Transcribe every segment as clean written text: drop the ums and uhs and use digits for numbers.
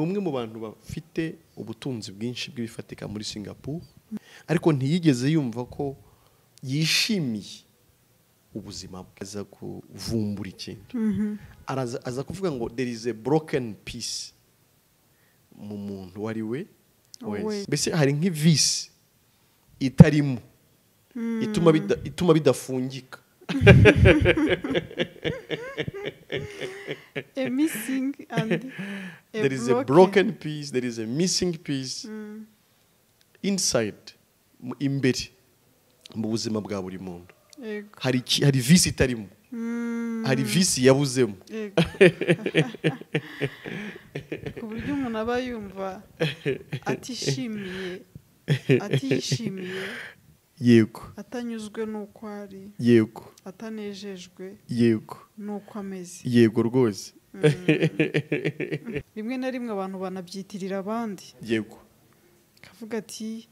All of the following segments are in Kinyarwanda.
Ni umwe mu bantu bafite ubutunzi bwinshi bw'ibifatika muri Singapore, ariko ntiyigeze yumva ko yishimiye ubuzima bwe. Aza kuvumbura ikintu, aza kuvuga ngo there is a broken piece mu muntu wari we wese. Mbese hari nk'ivisi itarimo ituma bidafungika. A missing and a there is a broken piece, there is a missing piece inside, imbere mu buzima bwa buri muntu. Hari visi itarimo, hari visi yabuzemo. Ku buryo umuntu aba yumva atishimiye, yego, atanyuzwe n'uko ari, yego, atanejejwe, yego, n'uko ameze, yego rwose. Rimwe na rimwe abantu banabyitirira abandi, yego, kavuga ati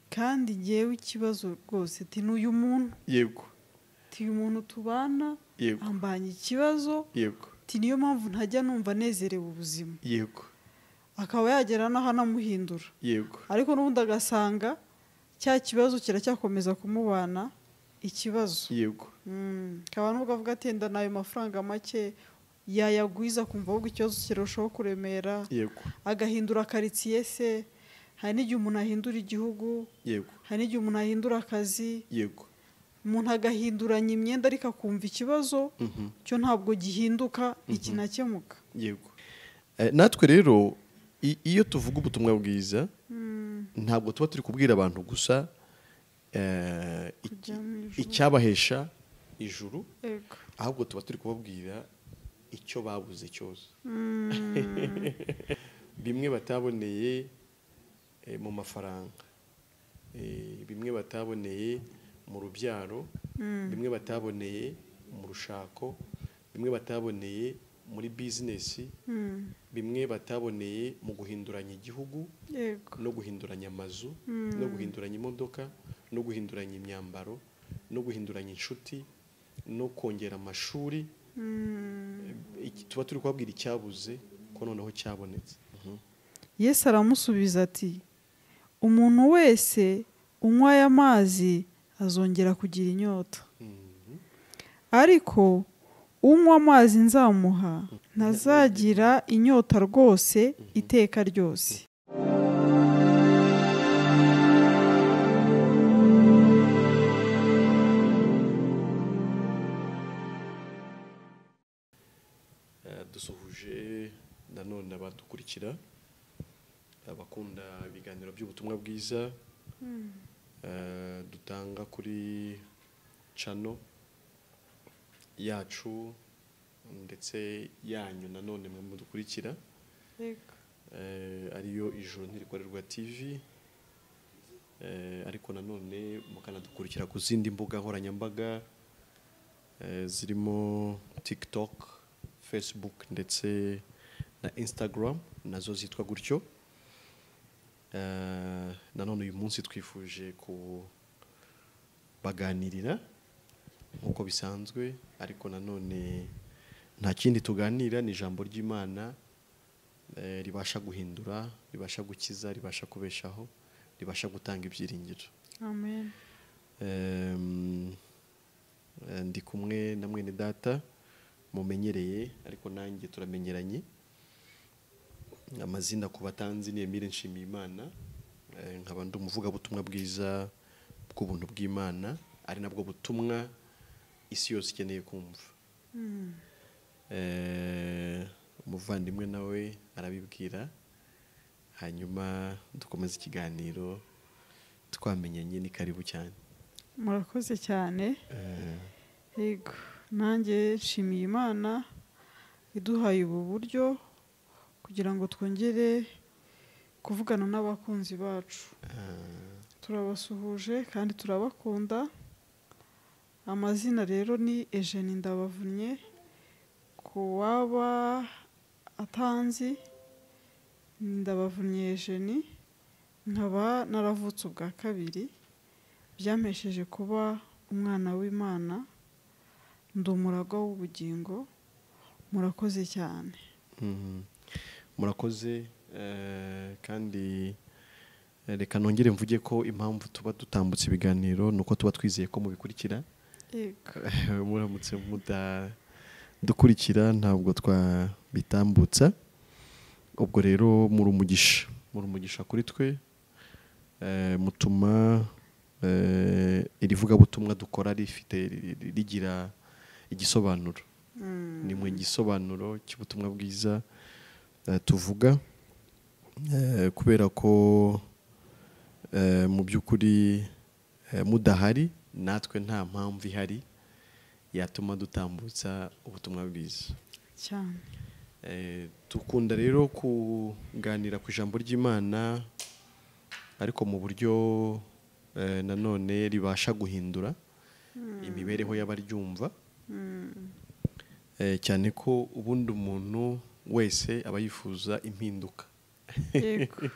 kandi ngewe ikibazo rwose ati n'uyu muntu, yego, ati uyu muntu tubana yego ambanye ikibazo, yego, ati niyo mpamvu ntajya numva nezerewe ubuzima, yego, akaba yagera n'aho anamuhindura, yego, ariko n'ubundi agasanga cya kibazo kiracyakomeza kumubana ikibazo, yego. Akaba nubwo avuga ati nda nayo mafaranga make yayagwiza kumva ahubwo ikibazo kirushaho kuremera, yego, agahindura karitsiye se. Hari n'igihe umuntu ahindura igihugu, yego, hari n'igihe umuntu ahindura akazi, yego, umuntu agahinduranya imyenda ariko akumva ikibazo cyo ntabwo gihinduka, ikinakemuka, yego. Natwe rero iyo tuvuga ubutumwa bwiza ntabwo tuba turi kubwira abantu gusa icyabahesha ijuru, ahubwo tuba turi kubabwira icyo babuze cyose. Bimwe bataboneye mu mafaranga, bimwe bataboneye mu rubyaro, bimwe bataboneye mu rushako, bimwe bataboneye muri business, bimwe bataboneye mu guhinduranya igihugu, no guhinduranya amazu, no guhinduranya imodoka, no guhinduranya imyambaro, no guhinduranya inshuti, no kongera amashuri. Tuba turi kubabwira icyabuze ko noneho cyabonetse. Yesu aramusubiza ati umuntu wese unywa aya mazi azongera kugira inyota, ariko unywa amazi nzamuha ntazagira inyota rwose iteka ryose. Dusuhuje nanone abadukurikira, abakunda ibiganiro by'ubutumwa bwiza dutanga kuri channel yacu ndetse yanyu nanone mwe mudukurikira, ariyo Ijuru Ntirikorerwa TV, ariko nanone mukanadukurikira ku zindi mbuga nkoranyambaga zirimo TikTok, Facebook ndetse na Instagram nazo zitwa gutyo. Nanone uyu munsi twifuje kubaganirira nkuko bisanzwe, ariko nanone nta kindi tuganira, ni ijambo ry'Imana ribasha guhindura, ribasha gukiza, ribasha kubeshaho, ribasha gutanga ibyiringiro. Amen. Ndi kumwe na mwene data mumenyereye, ariko nanjye turamenyeranye. Amazina ku batanzi ni Emile Nshimiyimana, nkaba ndi umuvugabutumwa bwiza bw'ubuntu bw'Imana, ari nabwo butumwa isi yose ikeneye kumva. Umuvandimwe nawe arabibwira, hanyuma dukomeze ikiganiro twamenyanye. Ni karibu cyane. Murakoze cyane. Yego, nanjye nshimiye Imana iduhaye ubu buryo kugira ngo twongere kuvugana n'abakunzi bacu. Turabasuhuje kandi turabakunda. Amazina rero ni Eugenie Ndabavunye, ku waba atanzi Ndabavunye Eugenie, nkaba naravutse ubwa kabiri, byampesheje kuba umwana w'Imana, ndi umuragwa w'ubugingo. Murakoze cyane. Murakoze. Kandi reka nongere mvuge ko impamvu tuba dutambutse ibiganiro nuko tuba twizeye ko mubikurikira. Yego. Muramutse mudadukurikira ntabwo twabitambutsa. Ubwo rero muri umugisha kuri twe, mutuma iri vugabutumwa dukora rifite rigira igisobanuro. Ni mwe gisobanuro cy'ubutumwa bwiza tuvuga, kubera ko mu by'ukuri mudahari natwe nta mpamvu ihari yatuma dutambutsa ubutumwa bwiza cyane. Tukunda rero kuganira ku ijambo ry'Imana, ariko mu buryo nanone ribasha guhindura imibereho y'abaryumva. Cyane ko ubundi umuntu wese aba yifuza impinduka. Yego.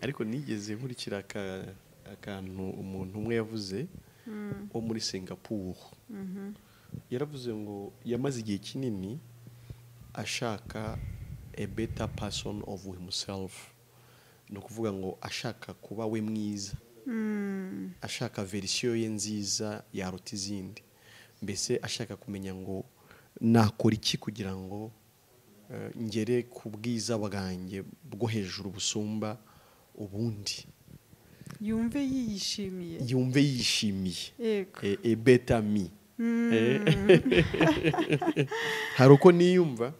Ariko nigeze nkurikira akantu umuntu umwe yavuze wo muri Singapore. Yaravuze ngo yamaze igihe kinini ashaka a better person of himself. Ni ukuvuga ngo ashaka kuba we mwiza, ashaka verisiyo ye nziza yaruta izindi, mbese ashaka kumenya ngo nakora iki kugira ngo ngere ku bwiza bwanjye bwo hejuru busumba ubundi. Yumve yishimiye. Yego. A better me. Hari uko niyumva,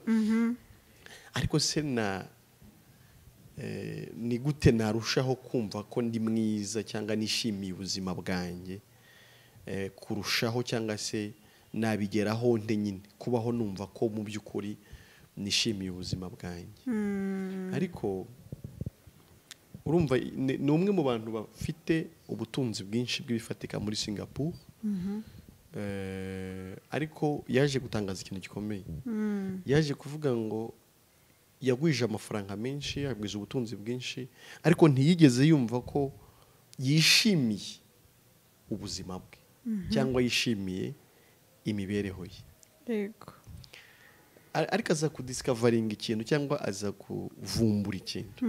ariko se na ni gute narushaho kumva ko ndi mwiza cyangwa nishimiye ubuzima bwanjye kurushaho, cyangwa se nabigeraho nte nyine kubaho numva ko mu by'ukuri nishimiye ubuzima bwanjye. Ariko urumva ni umwe mu bantu bafite ubutunzi bwinshi bw'ibifatika muri Singapore. Ariko yaje gutangaza ikintu gikomeye. Yaje kuvuga ngo yagwije amafaranga menshi, yagwije ubutunzi bwinshi, ariko ntiyigeze yumva ko yishimiye ubuzima bwe cyangwa yishimiye imibereho ye. Yego. Ariko aza kudiscoveringa ikintu cyangwa aza kuvumbura ikintu.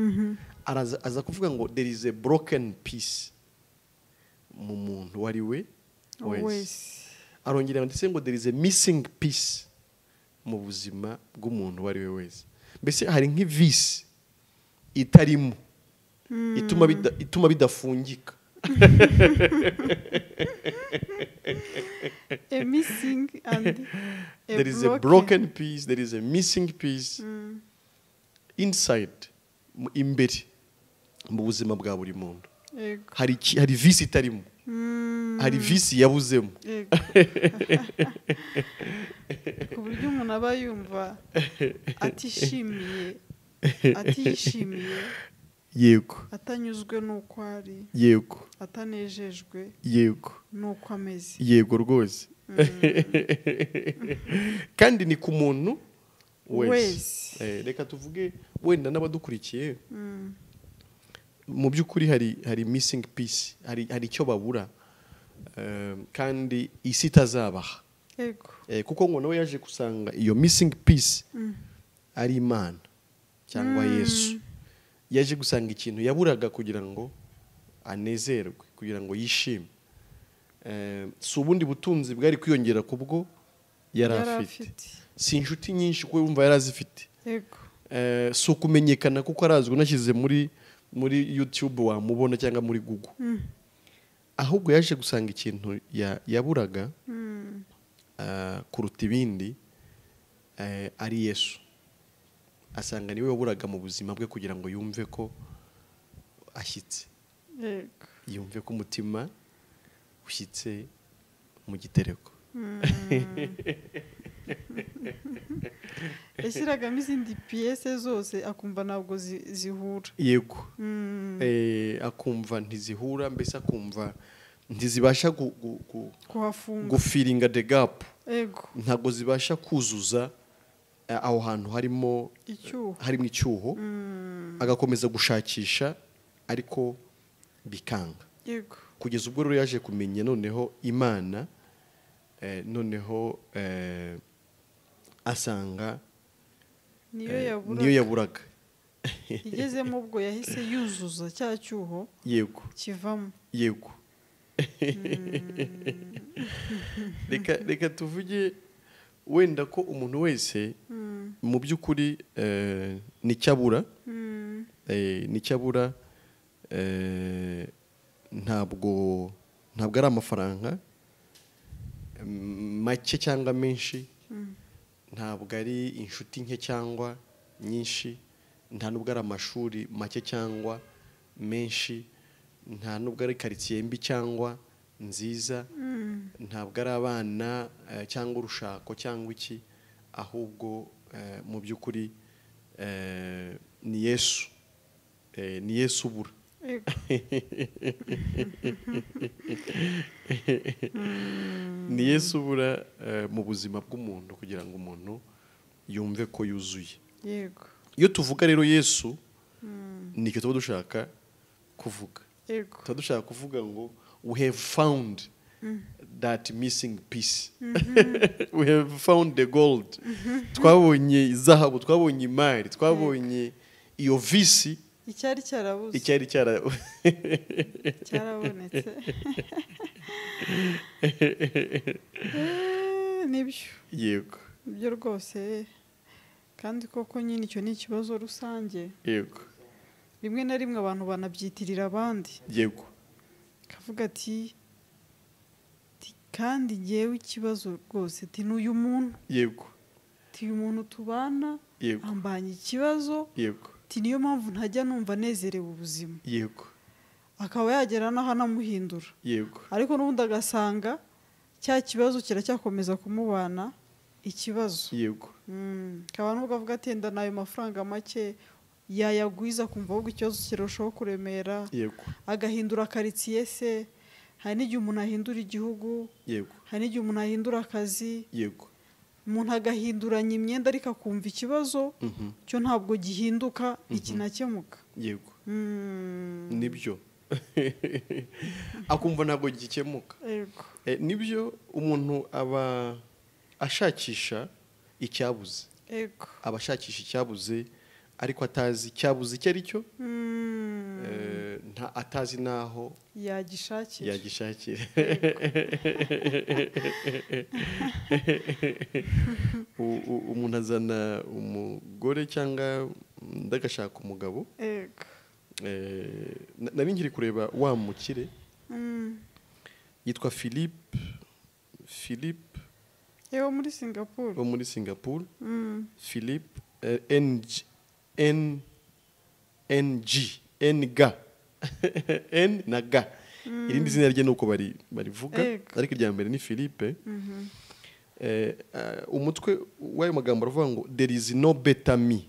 Aza kuvuga ngo there is a broken piece mu muntu wari we wese. Arongera ndetse ngo there is a missing piece mu buzima bw'umuntu wari we wese. Mbese hari nk'ivisi itarimo ituma bidafungika. A missing and a there is a broken piece, there is a missing piece inside, imbere mu buzima bwa buri muntu. Hari visi itarimo, hari visi yabuzemo. Ku buryo umuntu aba yumva atishimiye, yego, atanyuzwe n'uko ari, yego, atanejejwe, yego, n'uko ameze, yego rwose. Kandi ni ku muntu wese. Reka tuvuge wenda n'abadukurikiye, mu by'ukuri hari missing piece, hari icyo babura, kandi isi itazabaha. Yego. Kuko ngo nawe yaje gusanga iyo missing piece ari Imana cyangwa Yesu. Yaje gusanga ikintu yaburaga kugira ngo anezerwe, kugira ngo yishime. Si ubundi butunzi bwari kwiyongera kubwo yari afite, si inshuti nyinshi kuko yumva yari azifite, si ukumenyekana kuko arazwi, unashyize muri YouTube wamubona cyangwa muri Google. Ahubwo yaje gusanga ikintu yaburaga kuruta ibindi ari Yesu. Asanga niwe waburaga mu buzima bwe kugira ngo yumve ko ashyitse, yumve ko umutima ushyitse mu gitereko. Yashyiragamo izindi piyese zose akumva ntabwo zihura. Yego. Akumva ntizihura, mbese akumva ntizibasha gufiringa the gap. Yego. Ntabwo zibasha kuzuza aho hantu harimo icyuho. Agakomeza gushakisha ariko bikanga. Yego. Kugeza ubwo rero yaje kumenya noneho Imana, noneho asanga Niyo yaburaga igezemo ubwo yahise yuzuza cya cyuho, yego, kivamo, yego. Reka tuvuge wenda ko umuntu wese mu by'ukuri nicyabura, nicyabura ntabwo ari amafaranga make cyangwa menshi, ntabwo ari inshuti nke cyangwa nyinshi, nta nubwo ari amashuri make cyangwa menshi, nta nubwo ari karitsiye mbi cyangwa nziza, ntabwo ari abana cyangwa urushako cyangwa iki, ahubwo mu by'ukuri ni Yesu, ni Yesu ubura. Ni Yesu ubura mu buzima bw'umuntu kugira ngo umuntu yumve ko yuzuye. Yego. Iyo tuvuga rero Yesu, nicyo tuba dushaka kuvuga. Yego. Tuba dushaka kuvuga ngo we have found that missing piece. We have found the gold. Twabonye izahabu, twabonye imari, twabonye iyo visi icyari cyarabuze, icyari cyarabonetse. Nibyo. Yego. Nibyo rwose, kandi koko nyine icyo ni ikibazo rusange. Yego. Rimwe na rimwe abantu banabyitirira abandi. Yego. Kavuga ati kandi ngewe ikibazo rwose ati n'uyu muntu. Yego. Ati uyu muntu tubana. Yego. Ambanye ikibazo. Yego. Ati niyo mpamvu ntajya numva nezerewe ubuzima. Yego. Akaba yagera naho anamuhindura. Yego. Ariko n'ubundi agasanga cya kibazo kiracyakomeza kumubana ikibazo. Yego. Akaba nubwo avuga ati nda nayo mafaranga make yayagwiza kumva ahubwo ikibazo kirushaho kuremera. Yego. Agahindura karitsiye se, hari n'igihe umuntu ahindura igihugu. Yego. Hari n'igihe umuntu ahindura akazi. Yego. Umuntu agahinduranya imyenda ariko akumva ikibazo cyo ntabwo gihinduka, ikinakemuka. Yego. Nibyo. Akumva ntabwo gikemuka. Yego. Nibyo, umuntu aba ashakisha icyabuze. Yego. Aba ashakisha icyabuze ariko atazi icyabuze icyo ari cyo, atazi naho yagishakira. Umuntu azana umugore cyangwa ndagashaka umugabo. Yego. Nari nkiri kureba wa mukire yitwa Philip wo muri Singapore. Wo muri Singapore. Philip N N N G N G N na G. Irindi zina rye nuko barivuga, ariko irya mbere ni Philippe. Umutwe w'ayo magambo aravuga ngo there is no better me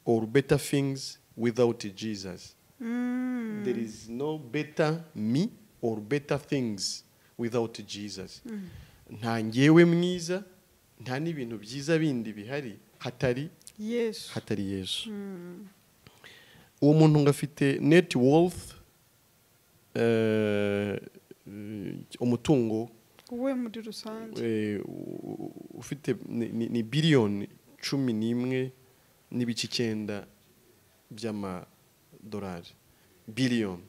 or better things without Jesus. There is no better me or better things without Jesus. Nta ngewe mwiza, nta n'ibintu byiza bindi bihari hatari Yesu. Hatari Yesu. Uwo muntu ngafite net worth, umutungo we muri rusange ufite ni biliyoni 11.9 by'amadolari. Billion.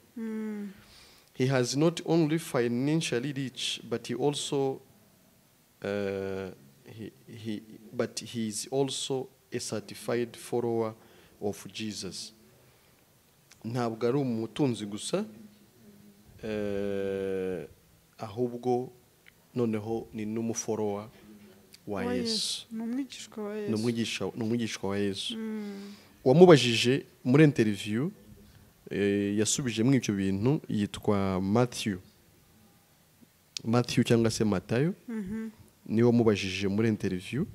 He has not only financially rich, but he also but he is also a certified follower of Jesus. Ntabwo ari umutunzi gusa, ahubwo noneho ni n'umuforowa wa Yesu. Ni umwigishwa wa Yesu. Wamubajije muri interview yasubije muri ibyo bintu, yitwa Matthew cyangwa se Matayo. Niwe wamubajije muri interview,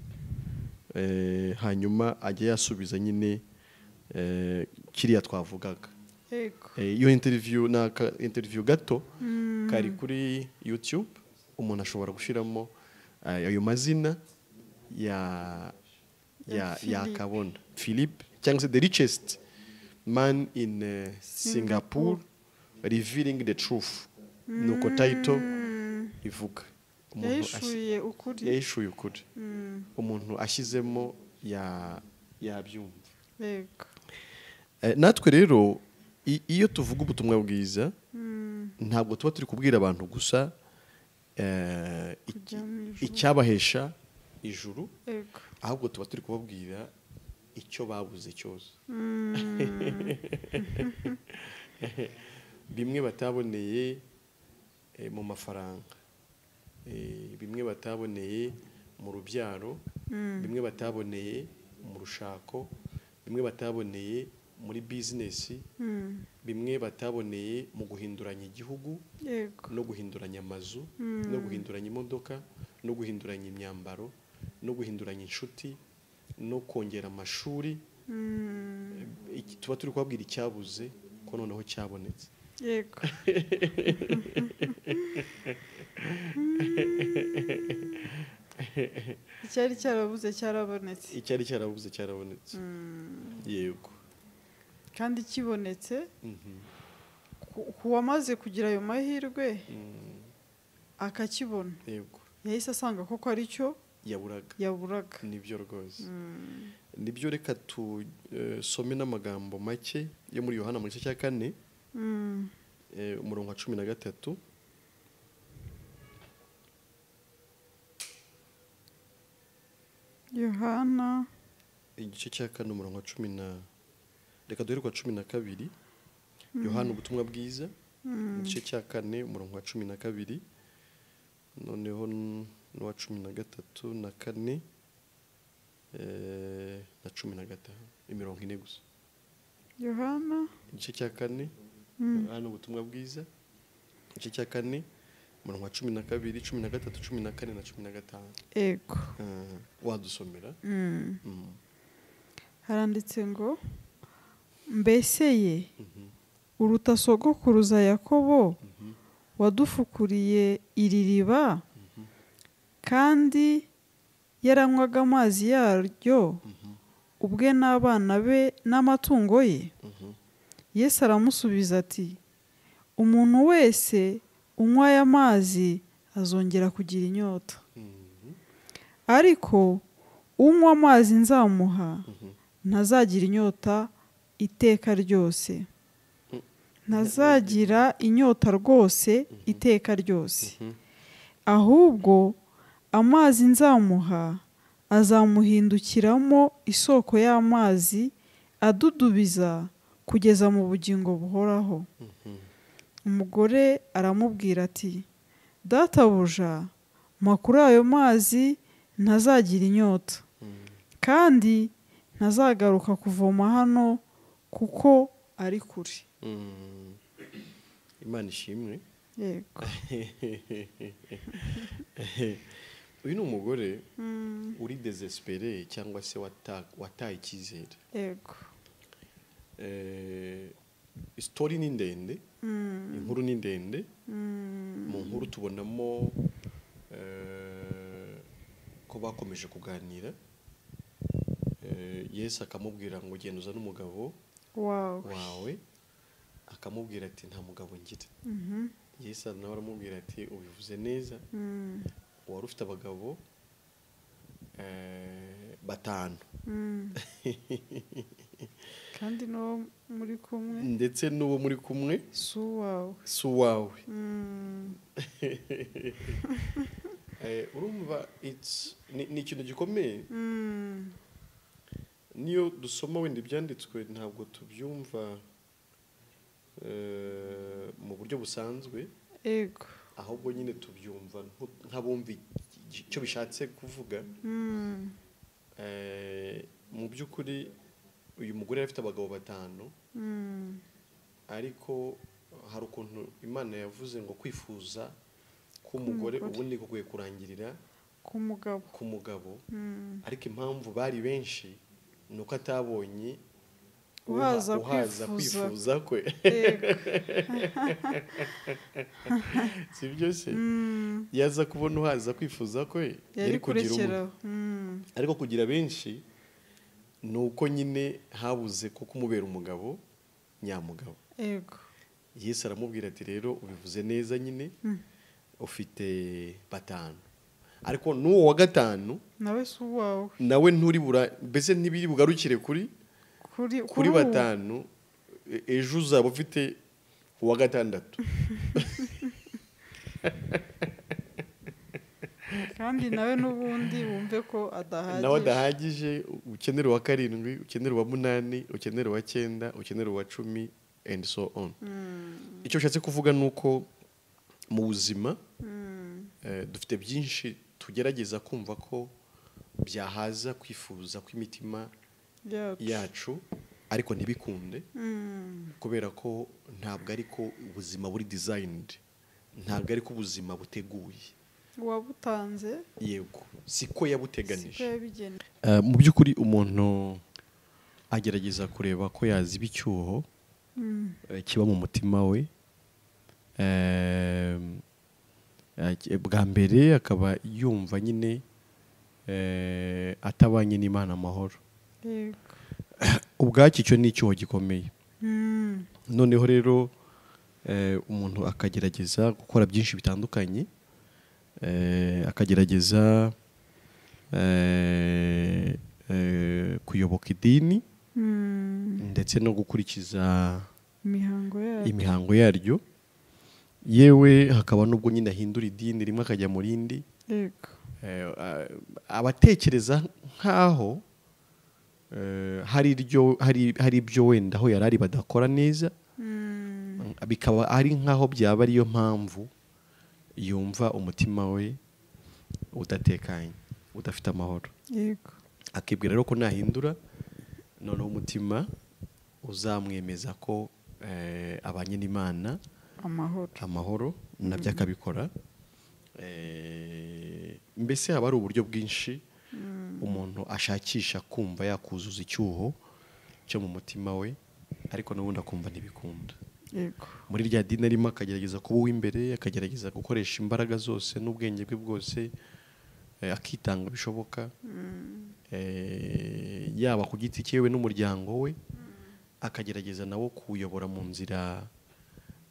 hanyuma ajya yasubiza nyine kiriya twavugaga. Iyo interview na interview gato kari kuri YouTube, umuntu ashobora gushiramo ayo mazina ya yakabona Philip cyangwa se the richest man in Singapore revealing the truth. Nuko title ivuga yahishuye ukuri. Umuntu ashyizemo Yabyumva. Yego. Natwe rero iyo tuvuga ubutumwa bwiza, ntabwo tuba turi kubwira abantu gusa Kujya mu ijuru. icyabahesha ijuru, Yego. ahubwo tuba turi kubabwira icyo babuze cyose, bimwe bataboneye mu mafaranga, bimwe bataboneye mu rubyaro, bimwe bataboneye mu rushako, bimwe bataboneye muri bizinesi, bimwe bataboneye mu guhinduranya igihugu, Yego. no guhinduranya amazu, no guhinduranya imodoka, no guhinduranya imyambaro, no guhinduranya inshuti, no kongera amashuri. Tuba turi kubabwira icyabuze ko noneho cyabonetse. Yego. Icyari cyarabuze cyarabonetse. Icyari cyarabuze cyarabonetse. Yego. Kandi kibonetse, ku wamaze kugira ayo mahirwe akakibona, Yego. yahise asanga koko ari cyo yaburaga. Yaburaga. Nibyo rwose. Nibyo, reka tusome n'amagambo make yo muri Yohana mu gice cya 4, umurongo wa 13. Yohana igice cya 4 umurongo wa 10 na, reka duhere kwa 12. Yohana ubutumwa bwiza, igice cya 4 umurongo wa 12, noneho n'uwa 13 na 4 na 15, imirongo ine gusa. Yohana igice cya 4, Yohana ubutumwa bwiza igice cya 4 umurongo wa 12, 13, 14 na 15. Ego. Wadusomera? Haranditse ngo: mbese ye uruta sogokuruza Yakobo wadufukuriye iri riba, kandi yaranywaga amazi yaryo ubwe n'abana be n'amatungo ye? Yesu aramusubiza ati: umuntu wese unywa aya mazi azongera kugira inyota, ariko unywa amazi nzamuha ntazagira inyota iteka ryose, ntazagira inyota rwose iteka ryose, ahubwo amazi nzamuha azamuhindukiramo isoko y'amazi adudubiza kugeza mu bugingo buhoraho. Umugore aramubwira ati: databuja, mpa kuri ayo mazi ntazagira inyota, kandi ntazagaruka kuvoma hano kuko ari kure. Imana ishimwe. Yego. Uyu ni umugore uri désespéré cyangwa se wataye icyizere. Yego. Story ni ndende, inkuru ni ndende. Mu nkuru tubonamo ko bakomeje kuganira, Yesu akamubwira ngo genda uzane umugabo wawe, akamubwira ati nta mugabo ngira. Yesu nawe aramubwira ati ubivuze neza, wari ufite abagabo 5, kandi n'uwo muri kumwe, ndetse n'uwo muri kumwe si uwawe, si uwawe. Urumva ni ikintu gikomeye. Niyo dusoma wenda ibyanditswe ntabwo tubyumva mu buryo busanzwe. Yego. Ahubwo nyine tubyumva nk'abumva icyo bishatse kuvuga. Mu by'ukuri uyu mugore yari afite abagabo 5, ariko hari ukuntu Imana yavuze ngo kwifuza k'umugore ubundi kugwe kurangirira ku mugabo, ku mugabo. Ariko impamvu bari benshi nuko atabonye uhaza kwifuza kwe. Si byo se? Yaza kubona uhaza kwifuza kwe yari kugira umwe, ariko kugira benshi nuko nyine habuze ko kumubera umugabo nyamugabo. Yego. Yesu aramubwira ati rero ubivuze neza nyine, ufite 5, Ariko n'uwo wa gatanu nawe si uwawe, nawe nturi bura, mbese ntibiri bugarukire kuri batanu, ejo uzaba ufite uwa gatandatu. Kandi nawe n'ubundi wumve ko adahagije, nawe adahagije, ukenera uwa karindwi, ukenera uwa munani, ukenera uwa cyenda, ukenera uwa 10 and so on. Icyo ushatse kuvuga nuko mu buzima dufite byinshi tugerageza kumva ko byahaza kwifuza kw'imitima yacu, ariko ntibikunde, kubera ko ntabwo ariko ubuzima buri designed, ntabwo ariko ubuzima buteguye. Wabutanze yego, siko yabuteganije. Mu by'ukuri umuntu agerageza kureba ko yaziba icyuho kiba mu mutima we. Bwa mbere akaba yumva nyine atabanye n'Imana amahoro. Ubwacyo icyo ni icyuho gikomeye. Noneho rero umuntu akagerageza gukora byinshi bitandukanye, akagerageza kuyoboka idini ndetse no gukurikiza imihango yaryo, yewe hakaba nubwo nyine ahindura idini rimwe akajya mu rindi. Abatekereza nkaho hari ibyo wenda aho yarari badakora neza, bikaba ari nkaho byaba ariyo mpamvu yumva umutima we udatekanye, udafite amahoro. Akibwira rero ko nahindura noneho umutima uzamwemeza ko abanye n'Imana amahoro, nabyo akabikora. Mbese haba ari uburyo bwinshi umuntu ashakisha kumva yakuzuza icyuho cyo mu mutima we, ariko n'ubundi akumva ntibikunda. Muri rya dini arimo akagerageza kuba uw'imbere, akagerageza gukoresha imbaraga zose n'ubwenge bwe bwose, akitanga bishoboka, yaba ku giti cyewe n'umuryango we, akagerageza nawo kuwuyobora mu nzira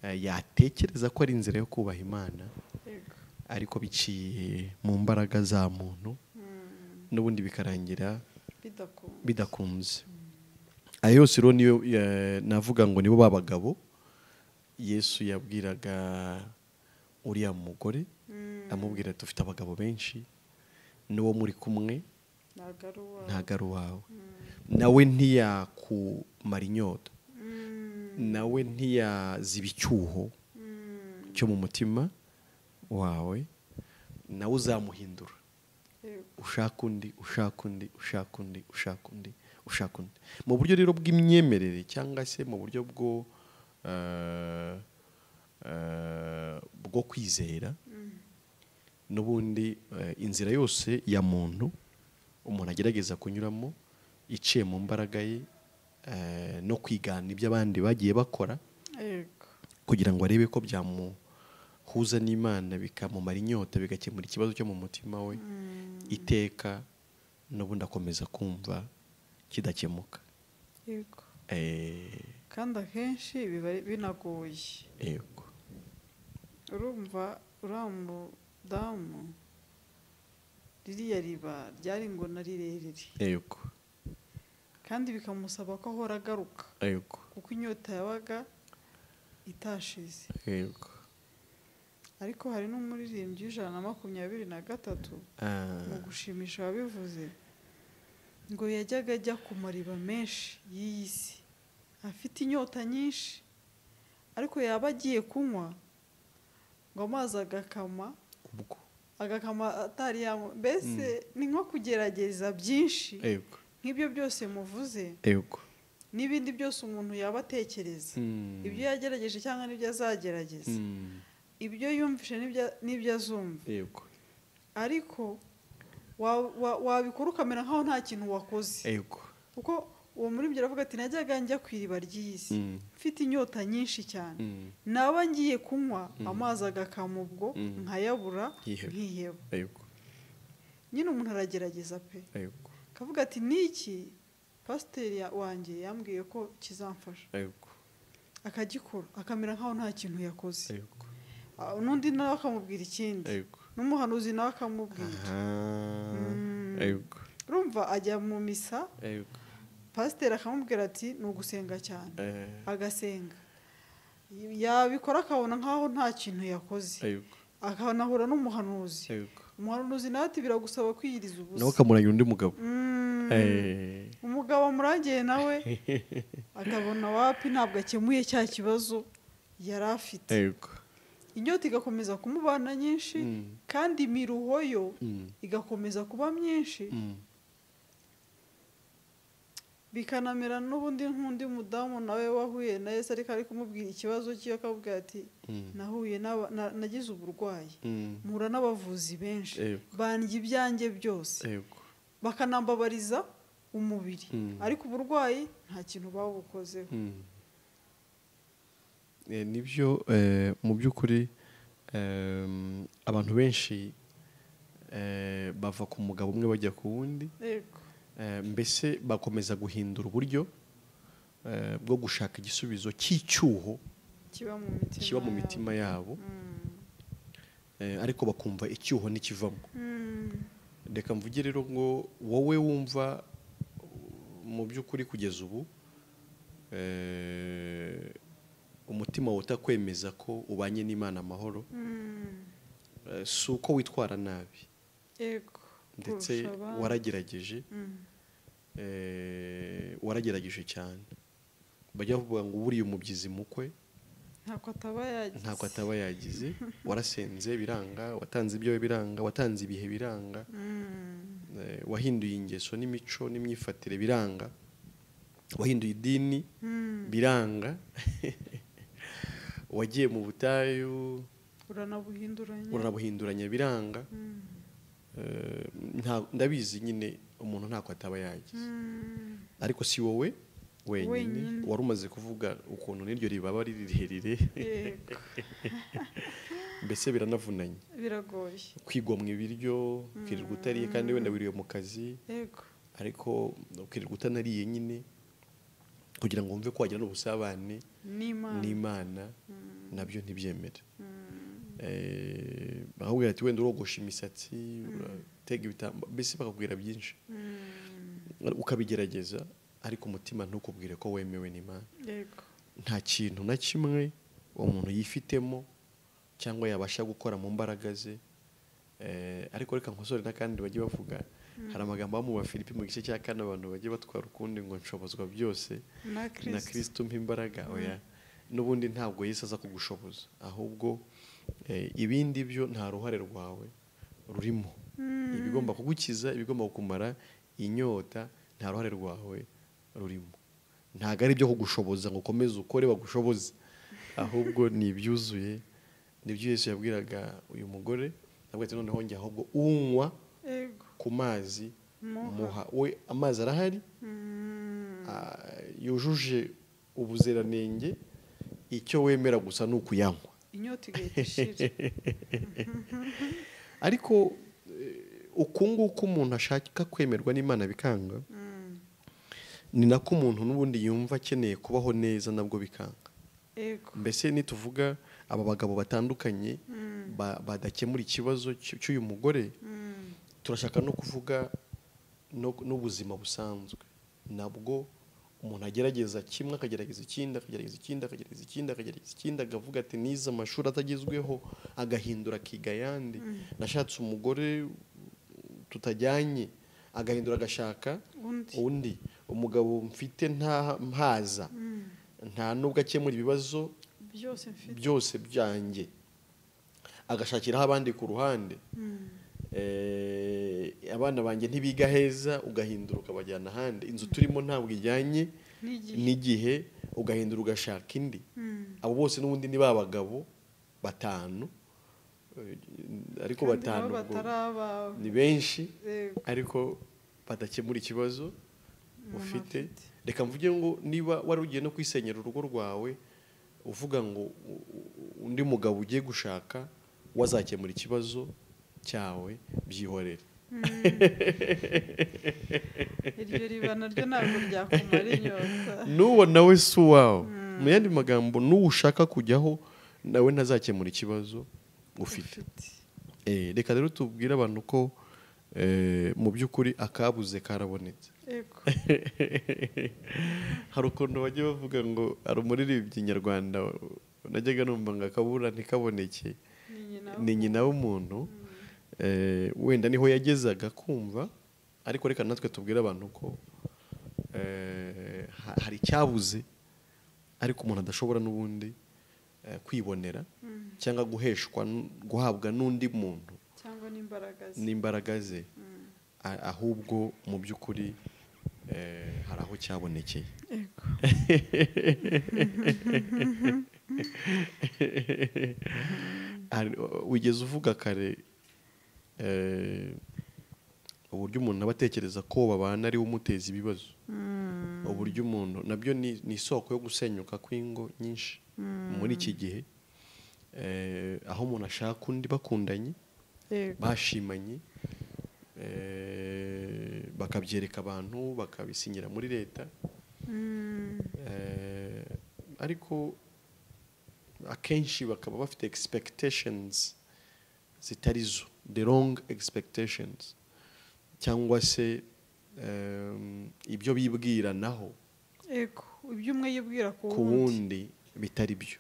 yatekereza ko ari inzira yo kubaha Imana, ariko biciye mu mbaraga za muntu, n'ubundi bikarangira bidakunze. Ayo yose rero niyo navuga ngo nibo babagabo Yesu yabwiraga uriya mugore, amubwira ati ufite abagabo benshi, n'uwo muri kumwe ntago ari uwawe, nawe ntiyakumara inyota, nawe ntiyaziba icyuho cyo mu mutima wawe, nawe uzamuhindura ushaka undi, ushaka undi, ushaka undi, ushaka undi, ushaka undi. Mu buryo rero bw'imyemerere cyangwa se mu buryo bwo kwizera, n'ubundi inzira yose ya muntu umuntu agerageza kunyuramo iciye mu mbaraga ye no kwigana ibyo abandi bagiye bakora, kugira ngo arebe ko byamuhuza n'Imana, bikamumara inyota, bigakemura ikibazo cyo mu mutima we, iteka n'ubundi akomeza kumva kidakemuka. Kandi akenshi biba binagoye. Yego. Urumva uriya mudamu ririya riba ryari ngo na rirerire. Yego. Kandi bikamusaba ko ahora agaruka. Yego. Kuko inyota yabaga itashize. Yego. Ariko hari n'umuririmbyi 123 mu gushimisha wabivuze ngo yajyaga ajya ku mariba menshi y'iyi si afite inyota nyinshi, ariko yaba agiye kunywa ngo amazi agakama agakama atari yanywa. Mbese ni nko kugerageza byinshi nk'ibyo byose muvuze n'ibindi byose umuntu yaba atekereza, ibyo yagerageje cyangwa n'ibyo azagerageza, ibyo yumvishe n'ibyo azumva. Ariko wabikora ukamera nkaho nta kintu wakoze. Kuko uwo muririmbyi aravuga ati najyaga njya ku iriba ry'iyi si mfite inyota nyinshi cyane, naba ngiye kunywa amazi agakama ubwo nkayabura nkiheba. Nyine umuntu aragerageza pe, akavuga ati niki pasiteri wanjye yambwiye ko kizamfasha, akagikora akamera nkaho nta kintu yakoze. N'undi nawe akamubwira ikindi, N'umuhanuzi nawe akamubwira. Urumva ajya mu misa, pasiteri akamubwira ati ni ugusenga cyane, agasenga, yabikora akabona nkaho nta kintu yakoze, akanahura n'umuhanuzi. Umuhanuzi nawe ati biragusaba kwiyiriza ubusa, nawe akamurangira undi mugabo. Umugabo amurangiye nawe akabona wapi, ntabwo akemuye cya kibazo yari afite. Inyota igakomeza kumubana nyinshi, kandi imiruho yo igakomeza kuba myinshi. Bikanamera n'ubundi nk'undi mudamu nawe wahuye na Yesu, ariko ari kumubwira ikibazo cye, akabwira ati nahuye nagize uburwayi, mpura n'abavuzi benshi, bandya ibyanjye byose, bakanambabariza umubiri, ariko uburwayi nta kintu babukozeho. Nibyo mu by'ukuri abantu benshi bava ku mugabo umwe bajya ku wundi, mbese bakomeza guhindura uburyo bwo gushaka igisubizo cy'icyuho kiba mu mitima yabo, ariko bakumva icyuho ntikivamo. Reka mvuge rero ngo wowe wumva mu by'ukuri kugeza ubu umutima wawe utakwemeza ko ubanye n'Imana amahoro, si uko witwara nabi, ndetse waragerageje, waragerageje cyane. Bajya bavuga ngo buriya umubyizi mukwe ntako ataba yagize. Warasenze biranga, watanze ibyo biranga, watanze ibihe biranga, wahinduye ingeso n'imico n'imyifatire biranga, wahinduye idini biranga, wagiye mu butayu uranabuhinduranya biranga. Ndabizi nyine umuntu ntako ataba yagize, ariko si wowe wenyine. Wari umaze kuvuga ukuntu n'iryo ribaba ari rirerire, mbese biranavunanye, biragoye kwigomwa ibiryo, ukirirwa utariye kandi wenda wiriwe mu kazi, ariko ukirirwa utanariye nyine kugira ngo wumve ko wagira n'ubusabane n'Imana, nabyo ntibyemera. Bakakubwira ati wenda urogosha imisatsi, uratega ibitambaro, mbese bakakubwira byinshi, ukabigerageza, ariko umutima ntukubwire ko wemewe n'Imana. Nta kintu na kimwe umuntu yifitemo cyangwa yabasha gukora mu mbaraga ze. Ariko reka nkosore n'akandi bajye bavuga, hari amagambo mu Bafilipi mu gice cya 4 abantu bajye batwara ukundi ngo nshobozwa byose na Kristo mpa imbaraga. Oya, n'ubundi ntabwo Yesu aza kugushoboza, ahubwo ibindi byo nta ruhare rwawe rurimo. Ibigomba kugukiza, ibigomba kukumara inyota, nta ruhare rwawe rurimo. Ntabwo ari ibyo kugushoboza ngo ukomeze ukore bagushoboze, ahubwo ni ibyuzuye. Nibyo Yesu yabwiraga uyu mugore, ntabwo ati noneho njye, ahubwo unywa ku mazi muha. We amazi arahari yujuje ubuziranenge, icyo wemera gusa ni ukuyanywa, inyota igahita ishira. Ariko uku nguku umuntu ashaka kwemerwa n'Imana bikanga, ni nako umuntu n'ubundi yumva akeneye kubaho neza nabwo bikanga. Mbese nituvuga aba bagabo batandukanye badakemura ikibazo cy'uyu mugore, turashaka no kuvuga n'ubuzima busanzwe nabwo umuntu agerageza kimwe, akagerageza ikindi, akagerageza ikindi, akagerageza ikindi, akagerageza ikindi, akavuga ati nize amashuri atagezweho, agahindura akiga ayandi. Nashatse umugore tutajyanye, agahindura agashaka undi. Umugabo mfite nta mpaza, nta nubwo akemura ibibazo byose byanjye, agashakiraho abandi ku ruhande. Abana banjye ntibiga heza, ugahindura ukabajyana ahandi. Inzu turimo ntabwo ijyanye n'igihe, ugahindura ugashaka indi. Abo bose n'ubundi ni ba bagabo batanu, ariko batanu ni benshi, ariko badakemura ikibazo ufite. Reka mvuge ngo niba wari ugiye no kwisenyera urugo rwawe uvuga ngo undi mugabo ugiye gushaka wazakemura ikibazo cyawe, byihorere. Iryo riba naryo ntabwo ryakumara inyota. N'uwo nawe si uwawe. Mu yandi magambo, n'uwo ushaka kujyaho nawe ntazakemura ikibazo ufite. Reka rero tubwire abantu ko mu by'ukuri akabuze karabonetse. Yego. Hari ukuntu bajya bavuga ngo hari umuririmbyi nyarwanda najyaga numva ngo akabura ntikaboneke ni nyina w'umuntu, wenda niho yagezaga kumva, ariko reka natwe tubwire abantu ko hari icyabuze ariko umuntu adashobora n'ubundi kwibonera cyangwa guheshwa guhabwa n'undi muntu cyangwa n'imbaraga ze, ahubwo mu by'ukuri hari aho cyabonekeye. Yego. Wigeze uvuga kare uburyo umuntu aba atekereza ko babana ari we umuteza ibibazo, uburyo umuntu nabyo ni isoko yo gusenyuka kw'ingo nyinshi muri iki gihe, aho umuntu ashaka undi bakundanye bashimanye, bakabyereka abantu bakabisinyira muri leta, ariko akenshi bakaba bafite expectations zitari zo, the wrong expectations, cyangwa se ibyo bibwiranaho ibyo umwe yibwira ku wundi bitari byo.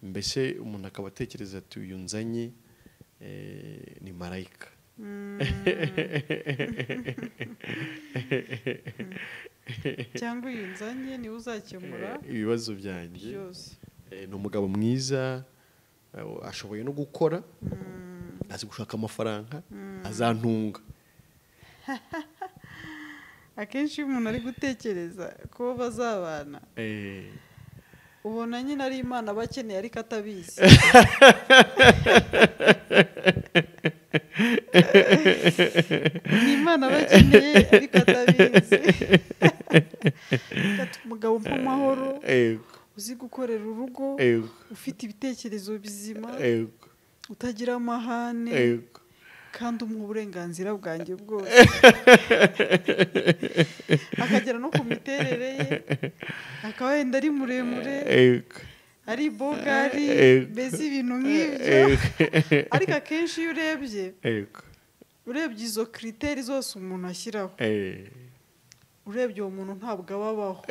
Mbese umuntu akaba atekereza ati uyu nzanye ni marayika. Cyangwa uyu nzanye niwe uzakemura ibibazo byanjye byose. Ni umugabo mwiza, ashoboye no gukora, azi gushaka amafaranga, azantunga. Akenshi iyo umuntu ari gutekereza ko bazabana, ubona nyine ari Imana abakeneye ariko atabizi. Ni Imana abakeneye ariko atabizi. Umugabo mpa amahoro, uzi gukorera urugo, ufite ibitekerezo bizima, utagira amahane, kandi umuha uburenganzira bwanjye bwose. Akagera no ku miterere ye, akaba wenda ari muremure, ari bogari, mbese ibintu nk'ibyo. Ariko akenshi iyo urebye, urebye izo criteri zose umuntu ashyiraho, urebye uwo muntu ntabwo ababaho.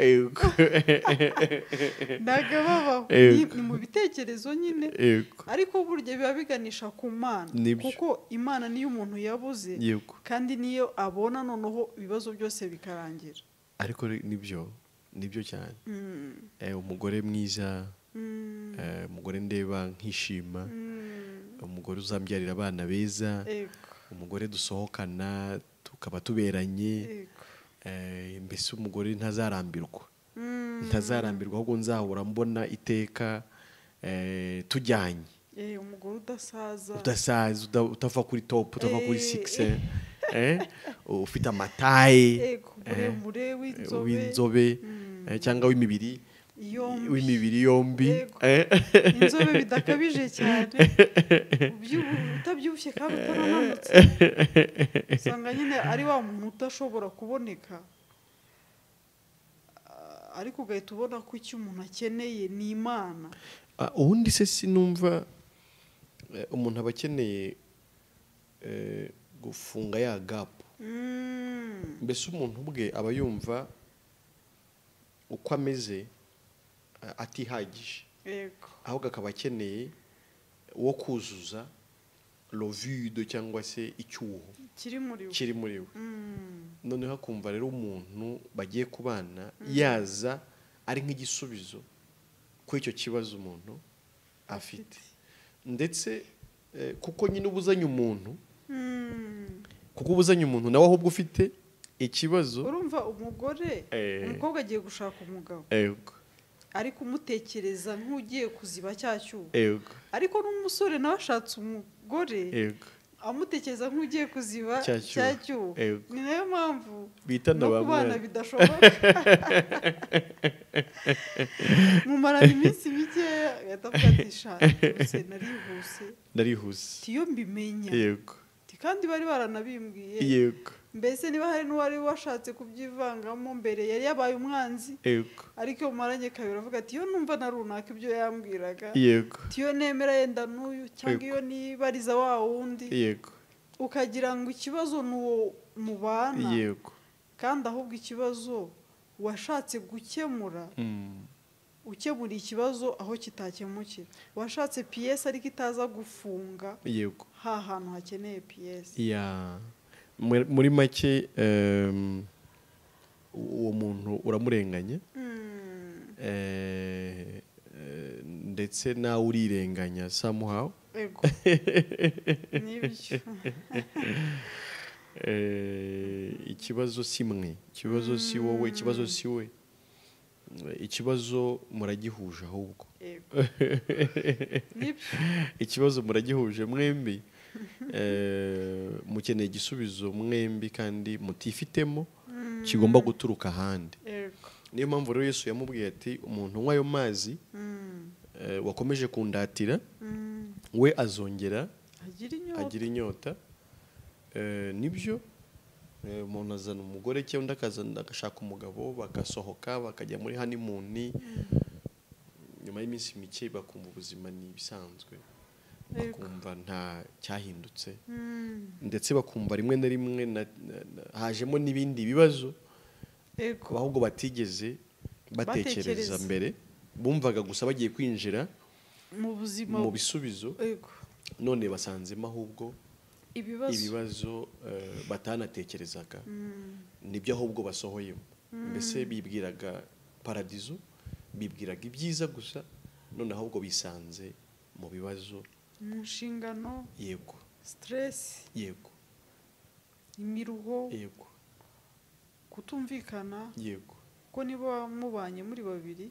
Ntabwo ababaho, ni mu bitekerezo nyine, ariko burya biba biganisha ku Mana, kuko Imana niyo umuntu yabuze, kandi niyo abona noneho ibibazo byose bikarangira. Ariko nibyo, nibyo cyane. Umugore mwiza, umugore ndeba nkishima, umugore uzambyarira abana beza, umugore dusohokana tukaba tuberanye, mbese umugore ntazarambirwa, ntazarambirwa, ahubwo nzahora mbona iteka tujyanye. Umugore udasaza, udasaza, utava kuri top, utava kuri 6, ufite amataye, muremure, w'inzobe cyangwa w'imibiri w'imibiri yombi, inzobe bidakabije cyane, utabyibushye kandi utarananutse, usanga nyine ari wa muntu udashobora kuboneka, ariko ugahita ubona ko icyo umuntu akeneye ni Imana. Ubundi se sinumva umuntu aba akeneye gufunga ya gap. Mbese umuntu ubwe aba yumva uko ameze atihagije, ahubwo akaba akeneye uwo kuzuza le vide cyangwa se icyuho kiri muri we. Noneho akumva rero umuntu bagiye kubana yaza ari nk'igisubizo kuri icyo kibazo umuntu afite, ndetse kuko nyine ubuzanye umuntu, kuko ubuzanye umuntu nawe ahubwo ufite ikibazo. Urumva umugore, umukobwa agiye gushaka umugabo, ariko umutekereza nk'ugiye kuziba cya cyuho, ariko n'umusore nawe ashatse umugore amutekereza nk'ugiye kuziba cya cyuho. Ni nayo mpamvu no kubana bidashoboka. Mumarana iminsi mikeya agahita avuga ati sha narihuse, narihuse, iyo mbimenya. Kandi bari baranabimbwiye, Mbese niba hari n'uwari washatse kubyivangamo mbere yari yabaye umwanzi, ariko iyo mumaranye kabiri avuga ati iyo numva na runaka ibyo yambwiraga, iyo nemera yenda n'uyu cyangwa iyo nibariza wa wundi, ukagira ngo ikibazo ni uwo mubana, kandi ahubwo ikibazo washatse gukemura ukemura ikibazo aho kitakemukira, washatse piyesi ariko itaza gufunga ha hantu hakeneye piyesi. Muri make uwo muntu uramurenganya, ndetse nawe urirenganya somehow. Ikibazo si mwe, ikibazo si wowe, ikibazo si we, ikibazo muragihuje ahubwo. Ikibazo muragihuje mwembi, mukeneye igisubizo mwembi kandi mutifitemo, kigomba guturuka ahandi. Niyo mpamvu rero Yesu yamubwiye ati umuntu unywa ayo mazi wakomeje kundatira we azongera agira inyota. Nibyo, umuntu azana umugore cyangwa undi akazana agashaka umugabo, bagasohoka bakajya muri honeymoon, nyuma y'iminsi mike bakumva ubuzima ni ibisanzwe, bakumva nta cyahindutse, ndetse bakumva rimwe na rimwe hajemo n'ibindi bibazo ahubwo batigeze batekereza mbere, bumvaga gusa bagiye kwinjira mu buzima mu bisubizo, none basanzemo ahubwo ibibazo batanatekerezaga, nibyo ahubwo basohoyemo. Mbese bibwiraga paradizo, bibwiraga ibyiza gusa, none ahubwo bisanze mu bibazo, mu nshingano, yego, stress, yego, imiruho, yego, kutumvikana, yego, ko niba mubanye muri babiri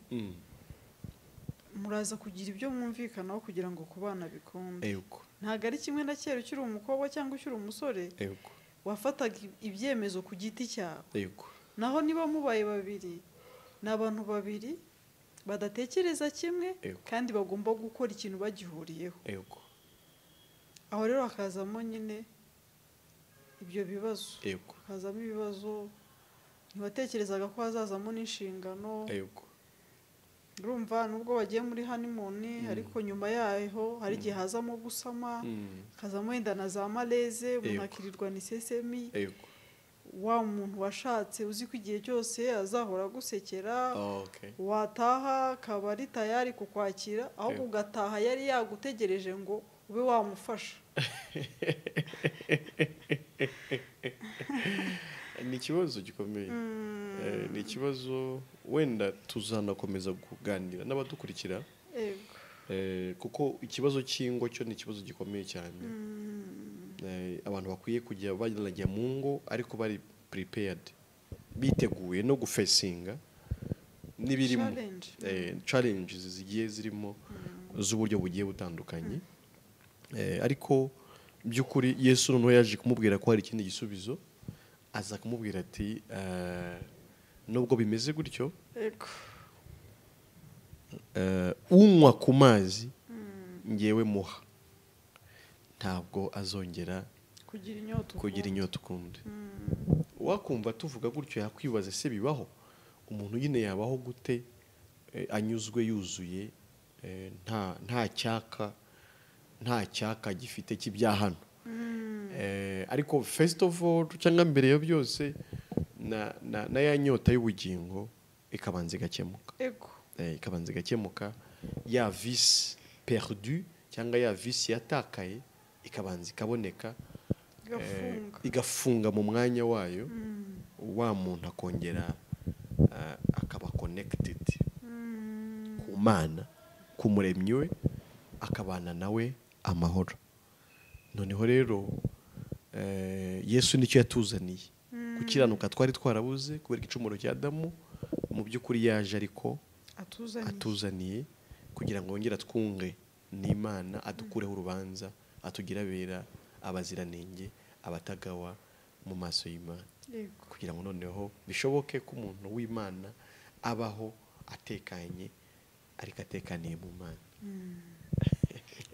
muraza kugira ibyo mwumvikanaho kugira ngo kubana bikunde. Yego. Ntabwo ari kimwe na kera ukiri umukobwa cyangwa ukiri umusore, yego, wafataga ibyemezo ku giti cyawe. Yego. Naho niba mubaye babiri, ni abantu babiri badatekereza kimwe kandi bagomba gukora ikintu bagihuriyeho. Yego. Aho rero hakazamo nyine ibyo bibazo. Yego. Hakazamo ibibazo ntibatekerezaga ko hazazamo n'inshingano. Yego. Urumva nubwo bagiye muri honeymoon, ariko nyuma yaho hari igihe hazamo gusama, hazamo wenda na za maleze, umuntu akirirwa ni sesemi. Wa muntu washatse uzi ko igihe cyose azahora gusekera, wataha akaba ari tayari kukwakira, ahubwo ugataha yari yagutegereje ngo ube wamufasha. Ni ikibazo gikomeye. Ni ikibazo wenda tuzanakomeza kuganira n'abadukurikira. Kuko ikibazo cy'ingo cyo ni ikibazo gikomeye cyane. Abantu bakwiye kujya bajya mu ngo ariko bari prepared, biteguye no gufesinga n'ibirimo challenges zigiye zirimo z'uburyo bugiye butandukanye. Ariko by'ukuri Yesu noneho yaje kumubwira ko hari ikindi gisubizo, aza kumubwira ati nubwo bimeze gutyo, unywa ku mazi ngewe muha ntabwo azongera kugira inyota ukundi. Wakumva tuvuga gutyo yakwibaza se bibaho umuntu nyine yabaho gute anyuzwe yuzuye, nta cyaka, nta cyaka gifite kibyahano. Ariko first of all cyangwa mbere yo byose na ya nyota y'ubugingo ikabanza igakemuka. Ikabanza igakemuka, ya vice perdue cyangwa ya vice yatakaye ikabanza ikaboneka, igafunga mu mwanya wayo, wa muntu akongera akaba connected ku Mana, ku muremyi we, akabana nawe amahoro. Noneho rero Yesu nicyo yatuzaniye, gukiranuka twari twarabuze kubera igicumuro cya Adamu, mu by'ukuri yaje ariko atuzaniye kugira ngo yongere atwunge n'Imana, adukureho urubanza, atugira abera, abaziranenge, abatagawa mu maso y'Imana, kugira ngo noneho bishoboke ko umuntu w'Imana abaho atekanye, ariko atekaniye mu Mana.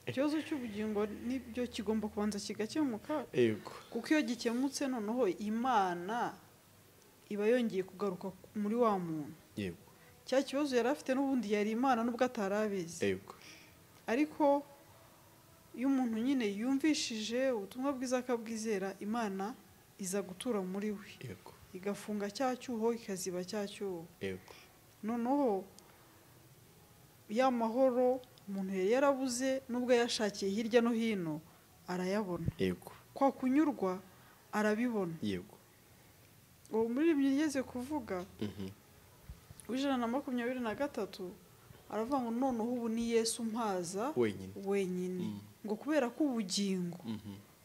Ikibazo cy'ubugingo nibyo kigomba kubanza kigakemuka. Yego. Kuko iyo gikemutse noneho Imana iba yongeye kugaruka muri wa muntu. Yego. Cya kibazo yari afite n'ubundi yari Imana nubwo atarabizi. Yego. Ariko iyo umuntu nyine yumvishije ubutumwa bwiza akabwizera, Imana iza gutura muri we. Yego. Igafunga cya cyuho, ikaziba cya cyuho. Yego. Noneho ya mahoro umuntu yari yarabuze nubwo yashakiye hirya no hino arayabona. Yego. Kwa kunyurwa arabibona. Yego. Uwo muririmbyi yigeze kuvuga 123 aravuga ngo noneho ubu ni Yesu mpaza wenyine. Ngo kubera ko ubugingo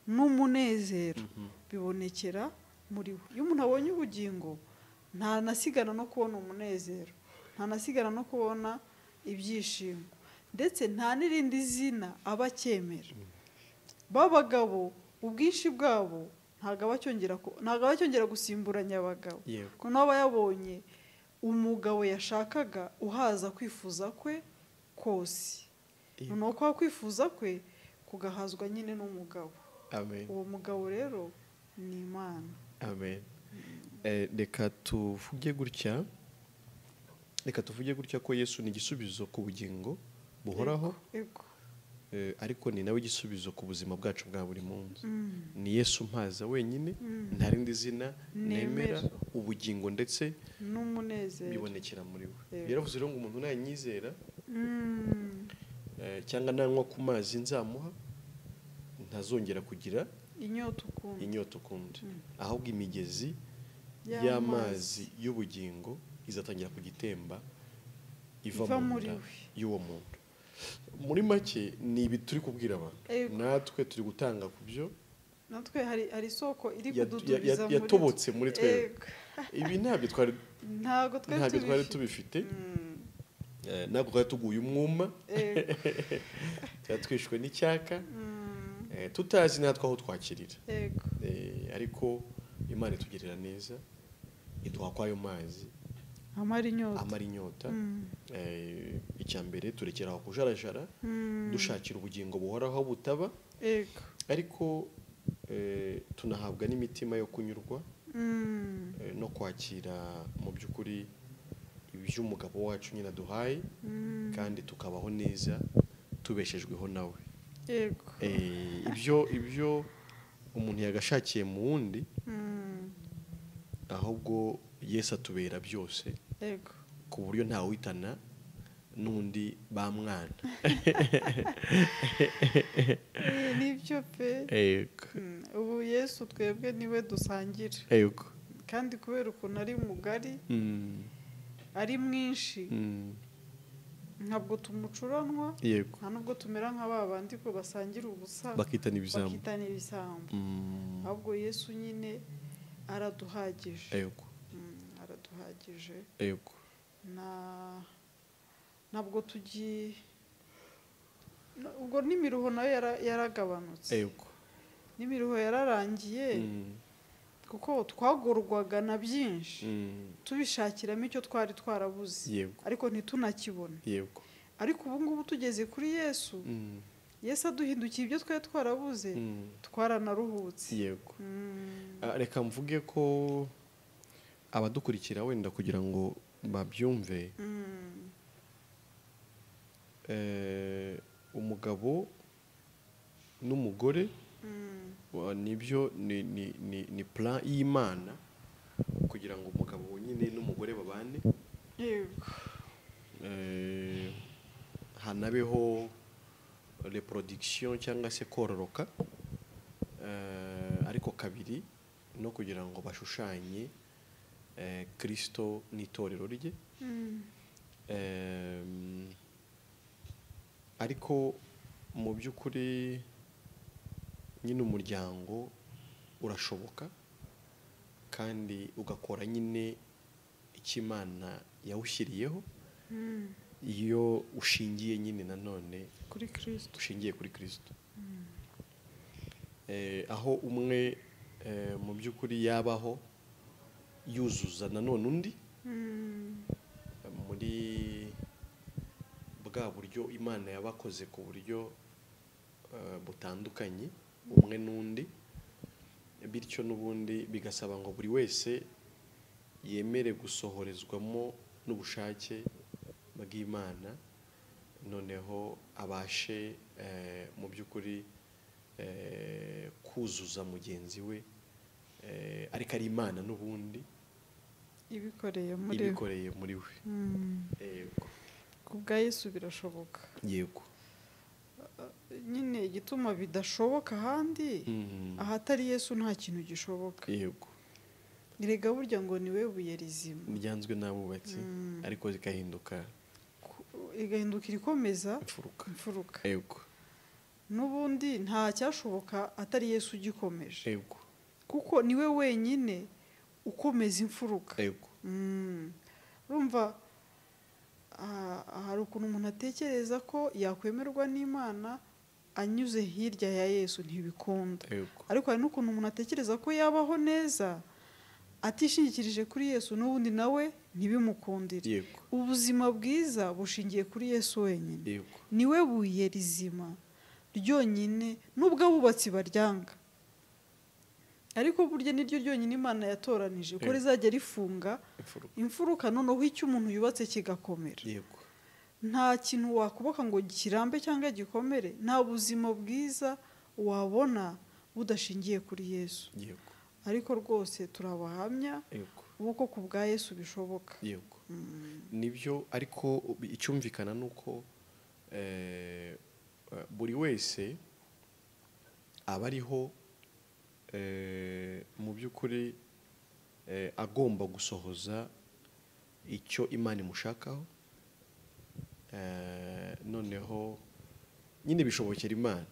n'umunezero bibonekera muri we. Iyo umuntu abonye ubugingo ntanasigana no kubona umunezero, ntanasigana no kubona ibyishimo, ndetse nta n'irindi zina aba acyemera. Babagabo ubwinshi bwabo ntabwo abacyongera gusimburanya abagabo, kuko nabo yabonye umugabo yashakaga uhaza kwifuza kwe kose. Noneho kwa kwifuza kwe kugahazwa nyine n'umugabo. Amen. Uwo mugabo rero ni Imana. Amen. Reka tuvuge gutya, ko Yesu ni igisubizo ku bugingo buhoraho. Yego. Ariko ni nawe igisubizo ku buzima bwacu bwa buri munsi. Ni Yesu mpaza wenyine, nta rindi zina nemera, ubugingo ndetse n'umunezero bibonekera muri we. Yaravuze rero ngo umuntu nanyizera cyangwa nanywa ku mazi nzamuha ntazongera kugira inyota ukundi, ahubwo imigezi y'amazi y'ubugingo izatangira kugitemba iva mu nda y'uwo muntu. Muri make ni ibi turi kubwira abantu, natwe turi gutanga ku byo natwe hari isoko iri kududubiza muri yatobotse muri twe. Ibi ntabyo twari tubifite, ntabwo twari tuguye umwuma, twari twishwe n'icyaka, tutazi natwe aho twakirira. Ariko Imana itugirira neza, iduha kwayo mazi amara inyota. Icya mbere turekera aho kujarajara dushakira ubugingo buhoraho butaba. Ariko tunahabwa n'imitima yo kunyurwa no kwakira mu by'ukuri iby'umugabo wacu nyine aduhaye, kandi tukabaho neza tubeshejweho nawe. Ibyo umuntu yagashakiye mu wundi, ahubwo Yesu atubera byose. Yego. Ku buryo ntawe witana n'undi bamwana. Nibyo pe. Yego. Ubu Yesu twebwe niwe dusangira. Yego. Kandi kubera ukuntu ari mugari, ari mwinshi, ntabwo tumucuranwa. Yego. Nta nubwo tumera nka babandi ko basangira ubusa bakitana ibisambo. Ahubwo Yesu nyine araduhagije. Yego. Araduhagije. Yego. Ntabwo tugi ubwo n'imiruho nayo yaragabanutse. Yego. N'imiruho yararangiye. Kuko twagorwaga na byinshi tubishakiramo icyo twari twarabuze. Yego. Ariko ntitunakibone. Yego. Ariko ubu ngubu tugeze kuri Yesu, Yesu aduhindukiye ibyo twari twarabuze, twaranaruhutse. Yego. Reka mvuge ko abadukurikira wenda kugira ngo babyumve, umugabo n'umugore nibyo ni plan y'Imana kugira ngo umugabo nyine n'umugore babane. Yego. Hanabeho reproduction cyangwa se kororoka, ariko kabiri no kugira ngo bashushanye Kristo n'itorero rye. Ariko mu by'ukuri nyine umuryango urashoboka kandi ugakora nyine icyo Imana yawushyiriyeho, iyo ushingiye nyine nanone kuri Kristo, ushingiye kuri Kristo. Aho umwe mu by'ukuri yabaho yuzuza nanone undi muri bwa buryo Imana yabakoze, ku buryo butandukanye umwe n'undi, bityo n'ubundi bigasaba ngo buri wese yemere gusohorezwamo n'ubushake bw'Imana, noneho abashe mu by'ukuri kuzuza mugenzi we, ariko ari Imana n'ubundi ibikoreye muri we. Yego, ku bwa Yesu birashoboka. Yego, nyine igituma bidashoboka ahandi ahatari Yesu nta kintu gishoboka. Yego, erega burya ngo ni we buye rizima ryanzwe n'abubatsi, ariko rikahinduka igahinduka irikomeza imfuruka. Yego, n'ubundi nta cyashoboka atari Yesu ugikomeje. Yego, kuko niwe wenyine ukomeza imfuruka. Yego, urumva hari ukuntu umuntu atekereza ko yakwemerwa n'Imana anyuze hirya ya Yesu, ntibikunda. Ariko hari n'ukuntu umuntu atekereza ko yabaho neza atishingikirije kuri Yesu, n'ubundi nawe ntibimukundire. Ubuzima bwiza bushingiye kuri Yesu wenyine. Niwe buye rizima ryonyine, nubwo abubatsi baryanga, ariko burya niryo ryonyine Imana yatoranije ko rizajya rifunga imfuruka, noneho icyo umuntu yubatse kigakomera. Yego, nta kintu wakubaka ngo kirambe cyangwa gikomere, nta buzima bwiza wabona budashingiye kuri Yesu. Yego, ariko rwose turabahamya uko ku bwa Yesu bishoboka. Yego, nibyo. Ariko icyumvikana nuko buri wese aba ariho mu by'ukuri agomba gusohoza icyo Imana imushakaho, noneho nyine bishobokera Imana.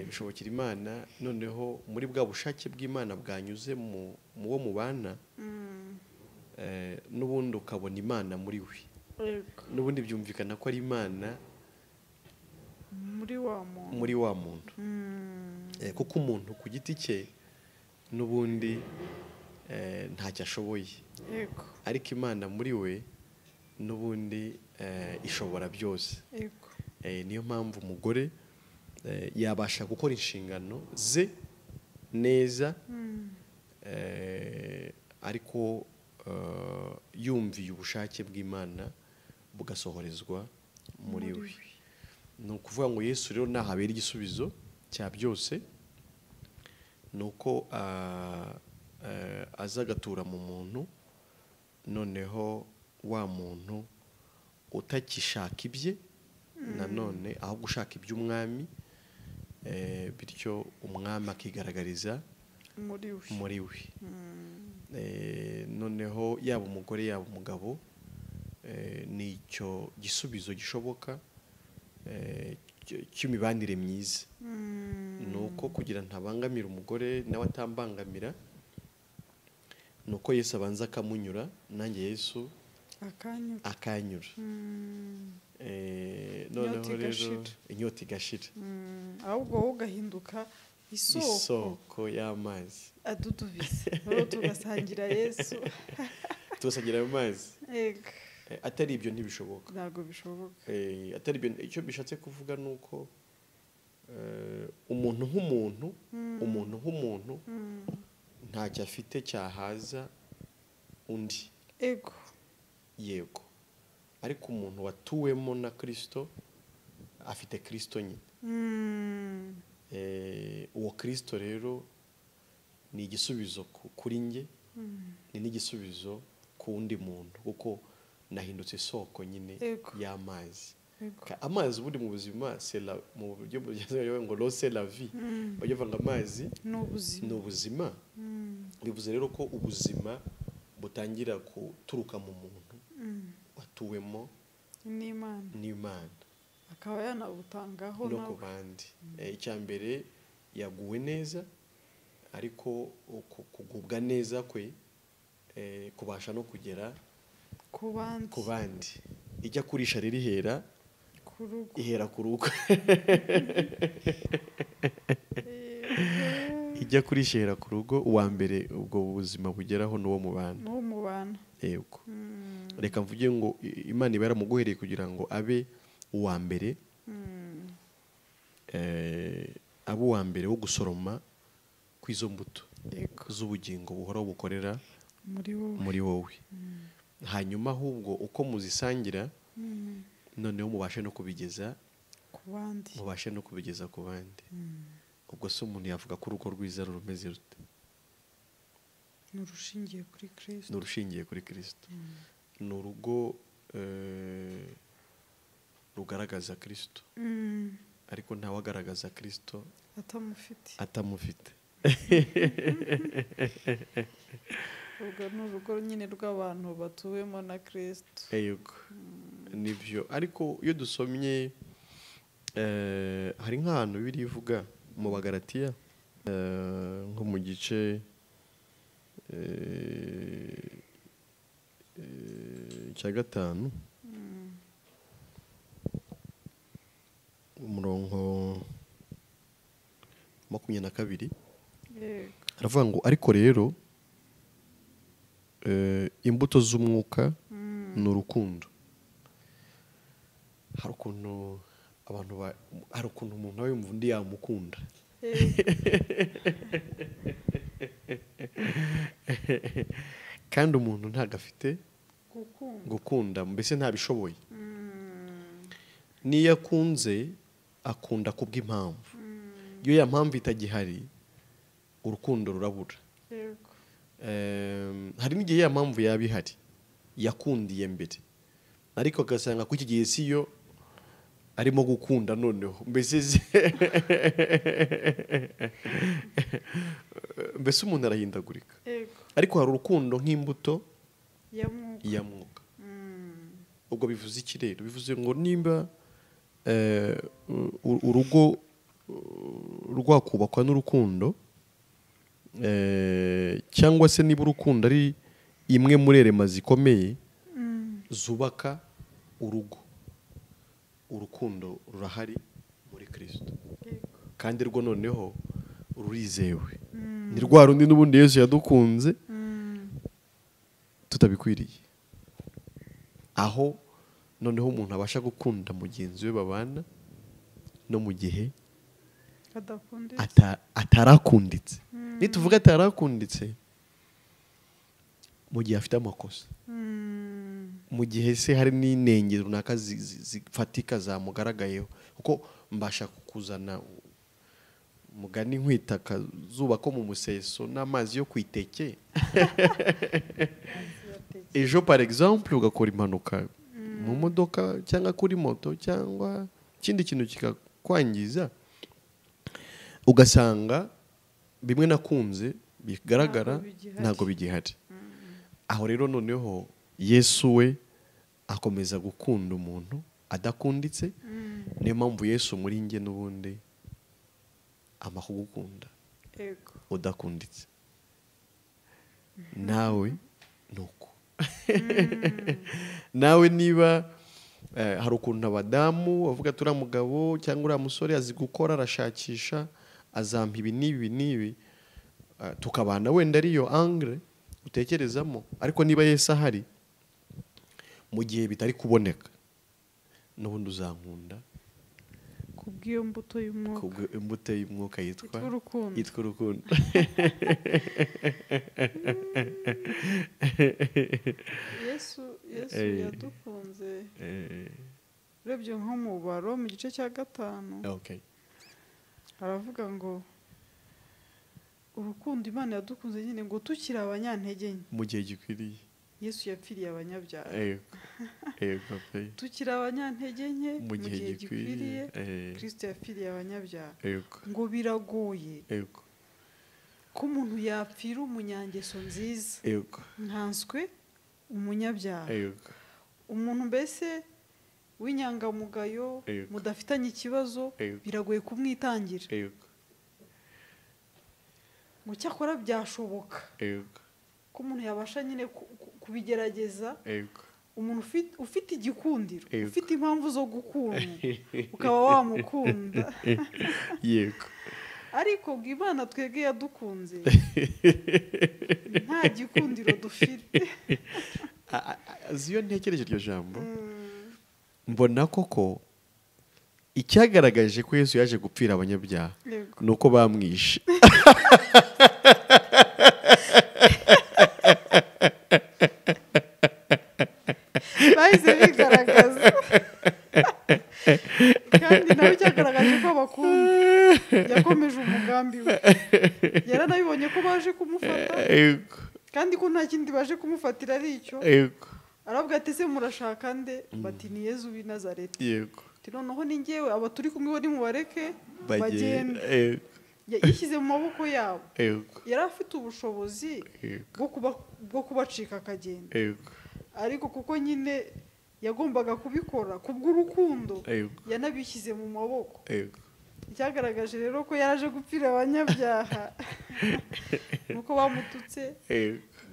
Bishobokera Imana, noneho muri bwa bushake bw'Imana bwanyuze mu wo mubana, n'ubundi ukabona Imana muri we. N'ubundi byumvikana ko ari Imana muri wa muntu. Kuko umuntu ku giti cye n'ubundi ntacyo ashoboye. Ariko Imana muri we n'ubundi ishobora byose. Niyo mpamvu umugore yabasha gukora inshingano ze neza, ariko yumviye ubushake bw'Imana bugasohorezwa muri we. Ni ukuvuga ngo Yesu rero nahabera igisubizo cya byose, nuko aza agatura mu muntu, noneho wa muntu utakishaka ibye nanone aho gushaka iby'umwami, bityo umwami akigaragariza muri we. Noneho yaba umugore yaba umugabo, nicyo gisubizo gishoboka cy'imibanire myiza. Nuko kugira ntabangamira umugore nawe atambangamira, nuko Yesu abanza akamunyura, nanjye Yesu akanyura. Noneho rero inyota igashira, ahubwo wowe ugahinduka isoko y'amazi adudubiza, noneho tugasangira Yesu, tugasangira ayo mazi. Atari ibyo ntibishoboka, ntabwo bishoboka. Atari ibyo, icyo bishatse kuvuga nuko umuntu nk'umuntu, umuntu nk'umuntu ntacyo afite cyahaza undi. Ego, yego. Ariko umuntu watuwemo na Kristo afite Kristo nyine. Uwo Kristo rero ni igisubizo kuri nge, ni n'igisubizo ku wundi muntu, kuko nahindutse isoko nyine y'amazi. Amazi ubundi mu buzima, mu buryo bugezweho ngo l'eau c'est la vie, bajya bavuga amazi ni ubuzima. Bivuze rero ko ubuzima butangira guturuka mu muntu watuwemo n'Imana, akaba yanabutangaho no ku bandi. Icya mbere yaguwe neza, ariko kugubwa neza kwe kubasha no kugera ku bandi. Ijya kurisha rero ihera ku rugo. Ijya kurisha ihera ku rugo. Uwa mbere ubwo buzima bugeraho n'uwo mubana. Yego. Reka mvuge ngo Imana iba yaramuguhereye kugira ngo abe uwa mbere abo wa mbere wo gusoroma kw'izo mbuto z'ubugingo buhoraho bukorera muri wowe. Hanyuma ahubwo uko muzisangira noneho mubashe no kubigeza ku bandi, mubashe no kubigeza ku bandi. Ubwo se umuntu yavuga ko urugo rwiza rumeze rute? N'urushingiye kuri Kristo. N'urushingiye kuri Kristo. Ni urugo rugaragaza Kristo. Ariko ntawagaragaza Kristo atamufite. Ubwo ni urugo nyine rw'abantu batuwemo na Kristo. Yego. Nibyo. Ariko iyo dusomye hari nk'ahantu Bibiliya ivuga mu Bagalatiya nko mu gice cya 5 umurongo 22 aravuga ngo ariko rero imbuto z'umwuka ni urukundo. Hari ukuntu abantu hari ukuntu umuntu aba yumva undi yamukunda. Kandi umuntu ntago afite gukunda, mbese ntabishoboye. Niyo akunze akunda kubw'impamvu. Iyo ya mpamvu itagihari urukundo rurabura. Hari n'igihe ya mpamvu yaba ihari yakundiye mbere, ariko agasanga ko iki gihe si yo arimo gukunda noneho, mbese mbese umuntu arahindagurika. Ariko hari urukundo nk'imbuto ya mwuka. Ubwo bivuze iki rero? Bivuze ngo nimba urugo rwakubakwa n'urukundo, cyangwa se niba urukundo ari imwe muri erema zikomeye zubaka urugo, urukundo rurahari muri Kristo. Kandi rwo noneho rurizewe. Ni rwa rundi n'ubundi Yesu yadukunze tutabikwiriye. Aho noneho umuntu abasha gukunda mugenzi we babana no mu gihe atarakunditse. Nituvuga atarakunditse mu gihe afite amakosa, mu gihe se hari n'inenge runaka zifatika zamugaragayeho, kuko mbasha kukuzana mugani nkwita kazuba ko mu museso n'amazi yo kwiteke. Ejo par exemple ugakora impanuka mu modoka cyangwa kuri moto cyangwa ikindi kintu kikakwangiza, ugasanga bimwe nakunze bigaragara ntago bigihari. Aho rero noneho Yesu we akomeza gukunda umuntu adakunditse. Niyo mpamvu Yesu muri nge n'ubundi amakugukunda udakunditse. Nawe nuko nawe niba hari ukuntu abadamu bavuga turi mugabo cyangwa uriya musore azi gukora arashakisha azampa ibi n'ibi n'ibi, tukabana wenda ariyo angle utekerezamo, ariko niba Yesu ahari mu gihe bitari kuboneka n'ubundi uzankunda kubw'iyo mbuto y'umwuka, kubw'imbuto y'umwuka yitwa urukundo. Yesu yadukunze. Urebye nko mu Baro mu gice cya 5 aravuga ngo urukundo Imana yadukunze nyine ngo tukiri abanyantege nke mu gihe gikwiriye Yesu yapfiriye abanyabyaha. Yego pe. Tukiri abanyantege nke mu gihe gikwiriye Kristo yapfiriye abanyabyaha. Ngo biragoye ko umuntu yapfira umunyangeso nziza nkanswe umunyabyaha. Umuntu mbese w'inyangamugayo mudafitanye ikibazo biragoye kumwitangira. Ngo cyakora byashoboka ko umuntu yabasha nyine kubigerageza. Umuntu ufite igikundiro, ufite impamvu zo gukunda, ukaba wamukunda. Yego. Ariko ngo Imana twebwe yadukunze nta gikundiro dufite. Aziyo ntekereje iryo jambo mbona koko Icyagaragaje ko Yesu yaje gupfira abanyabyaha nuko bamwishe. Bahise bigaragaza. Kandi nawe cyagaragaje ko bakunda. Yakomeje umugambi we. Yaranabibonye ko baje kumufata. Kandi ko nta kindi baje kumufatira ari icyo. Aravuga ati se murashaka nde? Bati ni Yesu w'i Nazareti. Yego. Ati noneho ni njyewe, aba turi kumwe bo nimubareke bagende. Yishyize mu maboko yabo. Yari afite ubushobozi bwo kubacika akagenda. Ariko kuko nyine yagombaga kubikora kubw'urukundo, yanabishyize mu maboko. Icyagaragaje rero ko yaraje gupfira abanyabyaha nuko bamututse,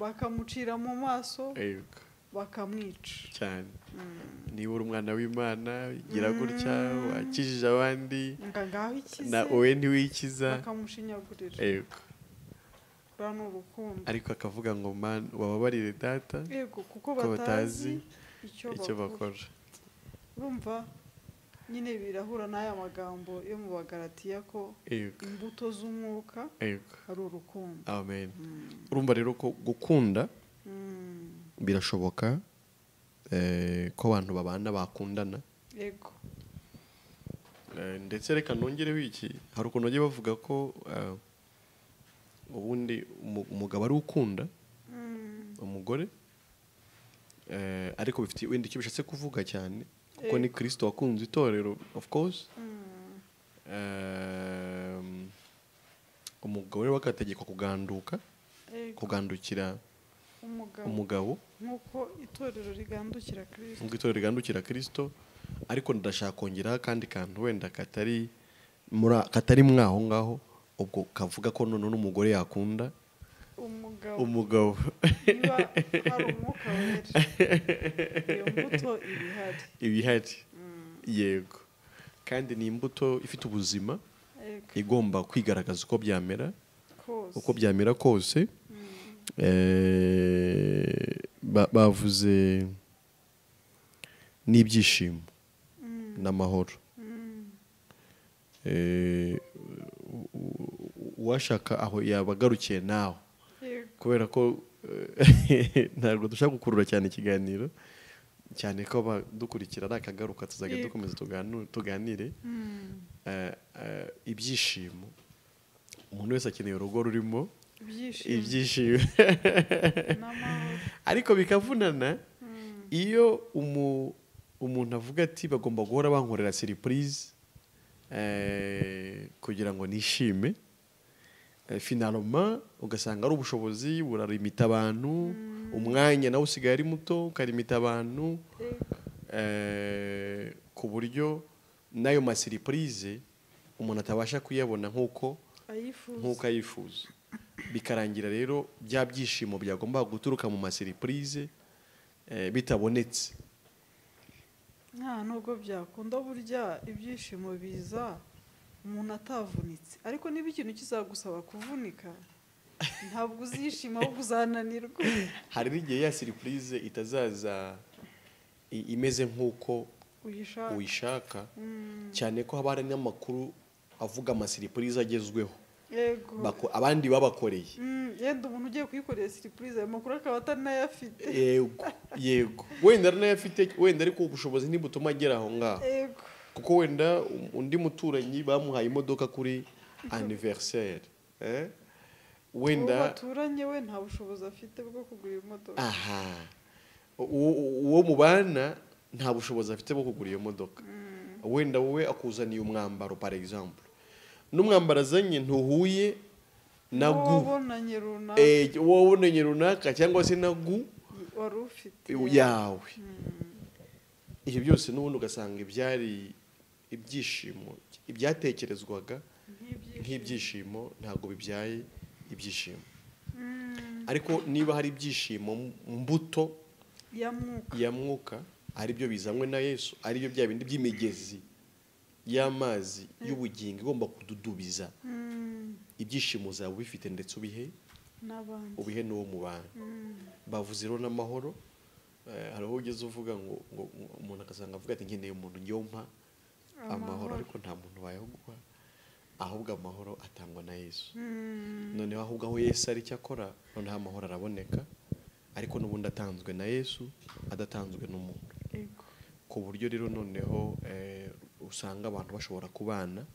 bakamucira mu maso, bakamwica cyane. Niba uri umwana w'Imana gira gutya, wakijije abandi, na wowe ntiwikiza, bakamushinyagurira. Ariko akavuga ngo man wababarire data, kuko batazi icyo bakora. Urumva nyine birahura n'aya magambo yo mu Bagalatiya ko imbuto z'umwuka ari urukundo. Amen. Urumva rero ko gukunda birashoboka ko abantu babana bakundana. Yego. Ndetse reka nongereho iki, hari ukuntu bagiye bavuga ko ubundi umugabo ari ukunda umugore, ariko bifite wenda icyo bishatse kuvuga cyane, kuko ni Kristo wakunze itorero of course. Umugore wakategekwa kuganduka, kugandukira umugabo nkuko itorero rigandukira Kristo, nkuko itorero rigandukira Kristo. Ariko ndashaka kongera kandi kantu wenda katari katari mwaho ngaho, ubwo kavuga ko none n'umugore yakunda umugabo. Niba hari umwuka wera, iyo mbuto ibihari. Yego. Kandi ni imbuto ifite ubuzima, igomba kwigaragaza uko byamera, uko byamera kose. Bavuze n'ibyishimo n'amahoro. Uwashaka aho yabagarukiye nawe, kubera ko ntabwo dushaka gukurura cyane ikiganiro cyane ko badukurikira ari akagaruka, tuzajya dukomeza tuganire. Ibyishimo, umuntu wese akeneye urugo rurimo ibyishimo ariko bikavunana iyo umuntu avuga ati bagomba guhora bankorera surprise kugira ngo nishime. Finalement ugasanga ari ubushobozi burarimita abantu, umwanya nawe usigaye ari muto ukarimita abantu, ku buryo nayo ma surprise umuntu atabasha kuyabona nkuko ayifuza. Bikarangira rero bya byishimo byagomba guturuka mu ma surprise bitabonetse. Nta nubwo byakunda, burya ibyishimo biza umuntu atavunitse, ariko niba ikintu kizagusaba kuvunika ntabwo uzishima ahubwo uzananirwa. Hari n'igihe ya surprise itazaza imeze nkuko uyishaka, cyane ko haba hari n'amakuru avuga ama surprise agezweho. Yego. Abandi babakoreye. Yenda umuntu ugiye kuyikorera surprise ayo makuru akaba atanayafite. Yego, yego. Wenda aranayafite, wenda ariko ubushobozi ntibutuma agera aho ngaho. Yego. Kuko wenda undi muturanyi bamuhaye imodoka kuri anniversaire. Wenda baturanye we nta bushobozi afite bwo kugura imodoka. Aha. Uwo mubana nta bushobozi afite bwo kugura iyo modoka. Wenda wowe akuzaniye umwambaro par exemple. N'umwambaro azanye ntuhuye na gu wabonanye runaka cyangwa se na gu wari ufite yawe. Ibyo byose n'ubundi ugasanga ibyari ibyishimo, ibyatekerezwaga nk'ibyishimo ntabwo bibyaye ibyishimo. Ariko niba hari ibyishimo mbuto ya mwuka, ari byo bizanywe na Yesu, ari byo bya bindi by'imigezi y'amazi y'ubugingo igomba kududubiza, ibyishimo zawe ubifite ndetse ubihe n'abandi, ubihe n'uwo mubana. Bavuze rero n'amahoro. Hari aho ugeze uvuga ngo umuntu akasanga avuga ati nkeneye umuntu nyompa amahoro, ariko nta muntu wayaguha, ahubwo amahoro atangwa na Yesu. Noneho ahubwo aho Yesu ari icyo akora, noneho amahoro araboneka, ariko n'ubundi atanzwe na Yesu, adatanzwe n'umuntu. Ku buryo rero noneho usanga abantu bashobora kubana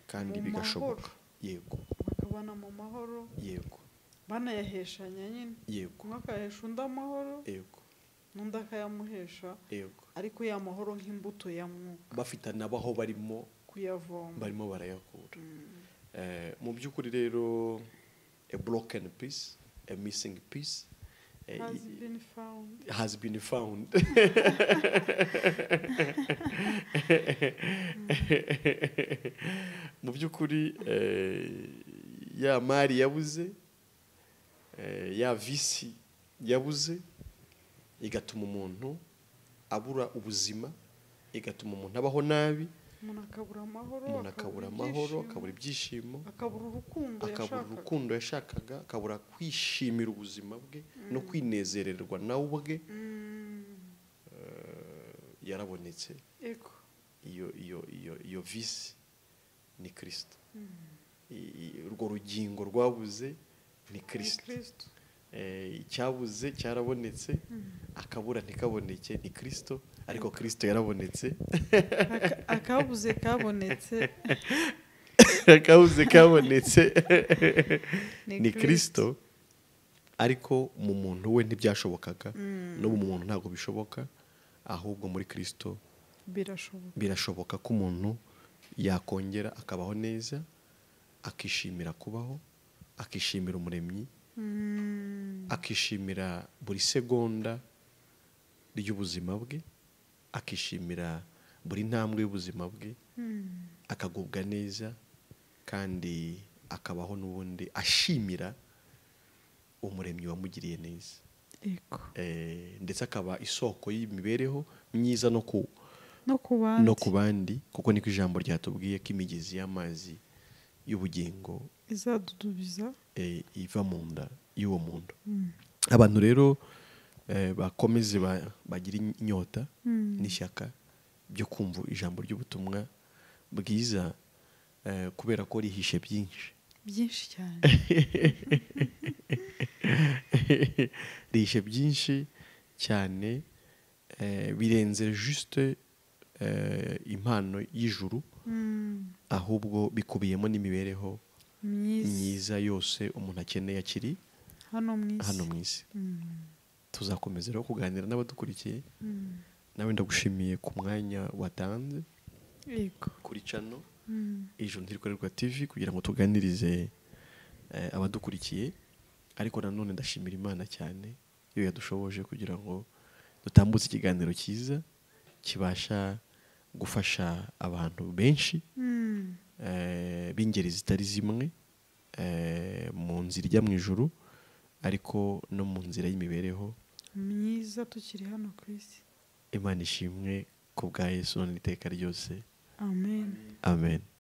kandi bigashoboka. Yego, bakabana mu mahoro. Yego, banayaheshanya nyine. Yego, umwe akahesha undi amahoro. Yego, n'undi akayamuhesha. Yego, ariko ya mahoro nk'imbuto ya mwuka bafite nabaho barimo kuyavoma, barimo barayakura. Mu by'ukuri rero a broken piece, a missing piece has been found. Has been found. Mu by'ukuri ya mari yabuze, ya visi yabuze, igatuma umuntu abura ubuzima, igatuma umuntu abaho nabi, umuntu akabura amahoro, umuntu akabura amahoro, akabura ibyishimo, akabura urukundo yashakaga, akabura kwishimira ubuzima bwe no kwinezererwa nawe ubwe. Yarabonetse. Iyo iyo iyo iyo visi ni Kristo. Urwo rugingo rwabuze ni Kristo. Icyabuze cyarabonetse, akabura ntikaboneke ni Kristo, ariko Kristo yarabonetse. Akabuze kabonetse. Akabuze kabonetse ni Kristo, ariko mu muntu we ntibyashobokaga, no mu muntu ntabwo bishoboka, ahubwo muri Kristo birashoboka ko umuntu yakongera akabaho neza, akishimira kubaho, akishimira umuremyi, akishimira buri segonda ry'ubuzima bwe, akishimira buri ntambwe y'ubuzima bwe, akagubwa neza kandi akabaho n'ubundi ashimira umuremyi wamugiriye neza. Ndetse akaba isoko y'imibereho myiza no ku bandi, kuko niko ijambo ryatubwiye ko imigezi y'amazi y'ubugingo izadudubiza iva mu nda y'uwo muntu. Abantu rero bakomeze bagira inyota n'ishyaka byo kumva ijambo ry'ubutumwa bwiza, kubera ko rihishe byinshi byinshi cyane. Rihishe byinshi cyane, birenze juste impano y'ijuru, ahubwo bikubiyemo n'imibereho myiza yose umuntu akeneye akiri hano mu isi. Tuzakomeza rero kuganira n'abadukurikiye. Nawe ndagushimiye ku mwanya watanze kuri channel Ijuru Ntirikorerwa TV kugira ngo tuganirize abadukurikiye, ariko nanone ndashimira Imana cyane iyo yadushoboje kugira ngo dutambutse ikiganiro cyiza kibasha gufasha abantu benshi b'ingeri zitari zimwe mu nzira ijya mu ijuru, ariko no mu nzira y'imibereho myiza tukiri hano ku isi. Imana ishimwe ku bwa Yesu n'iteka ryose. Amen. Amen.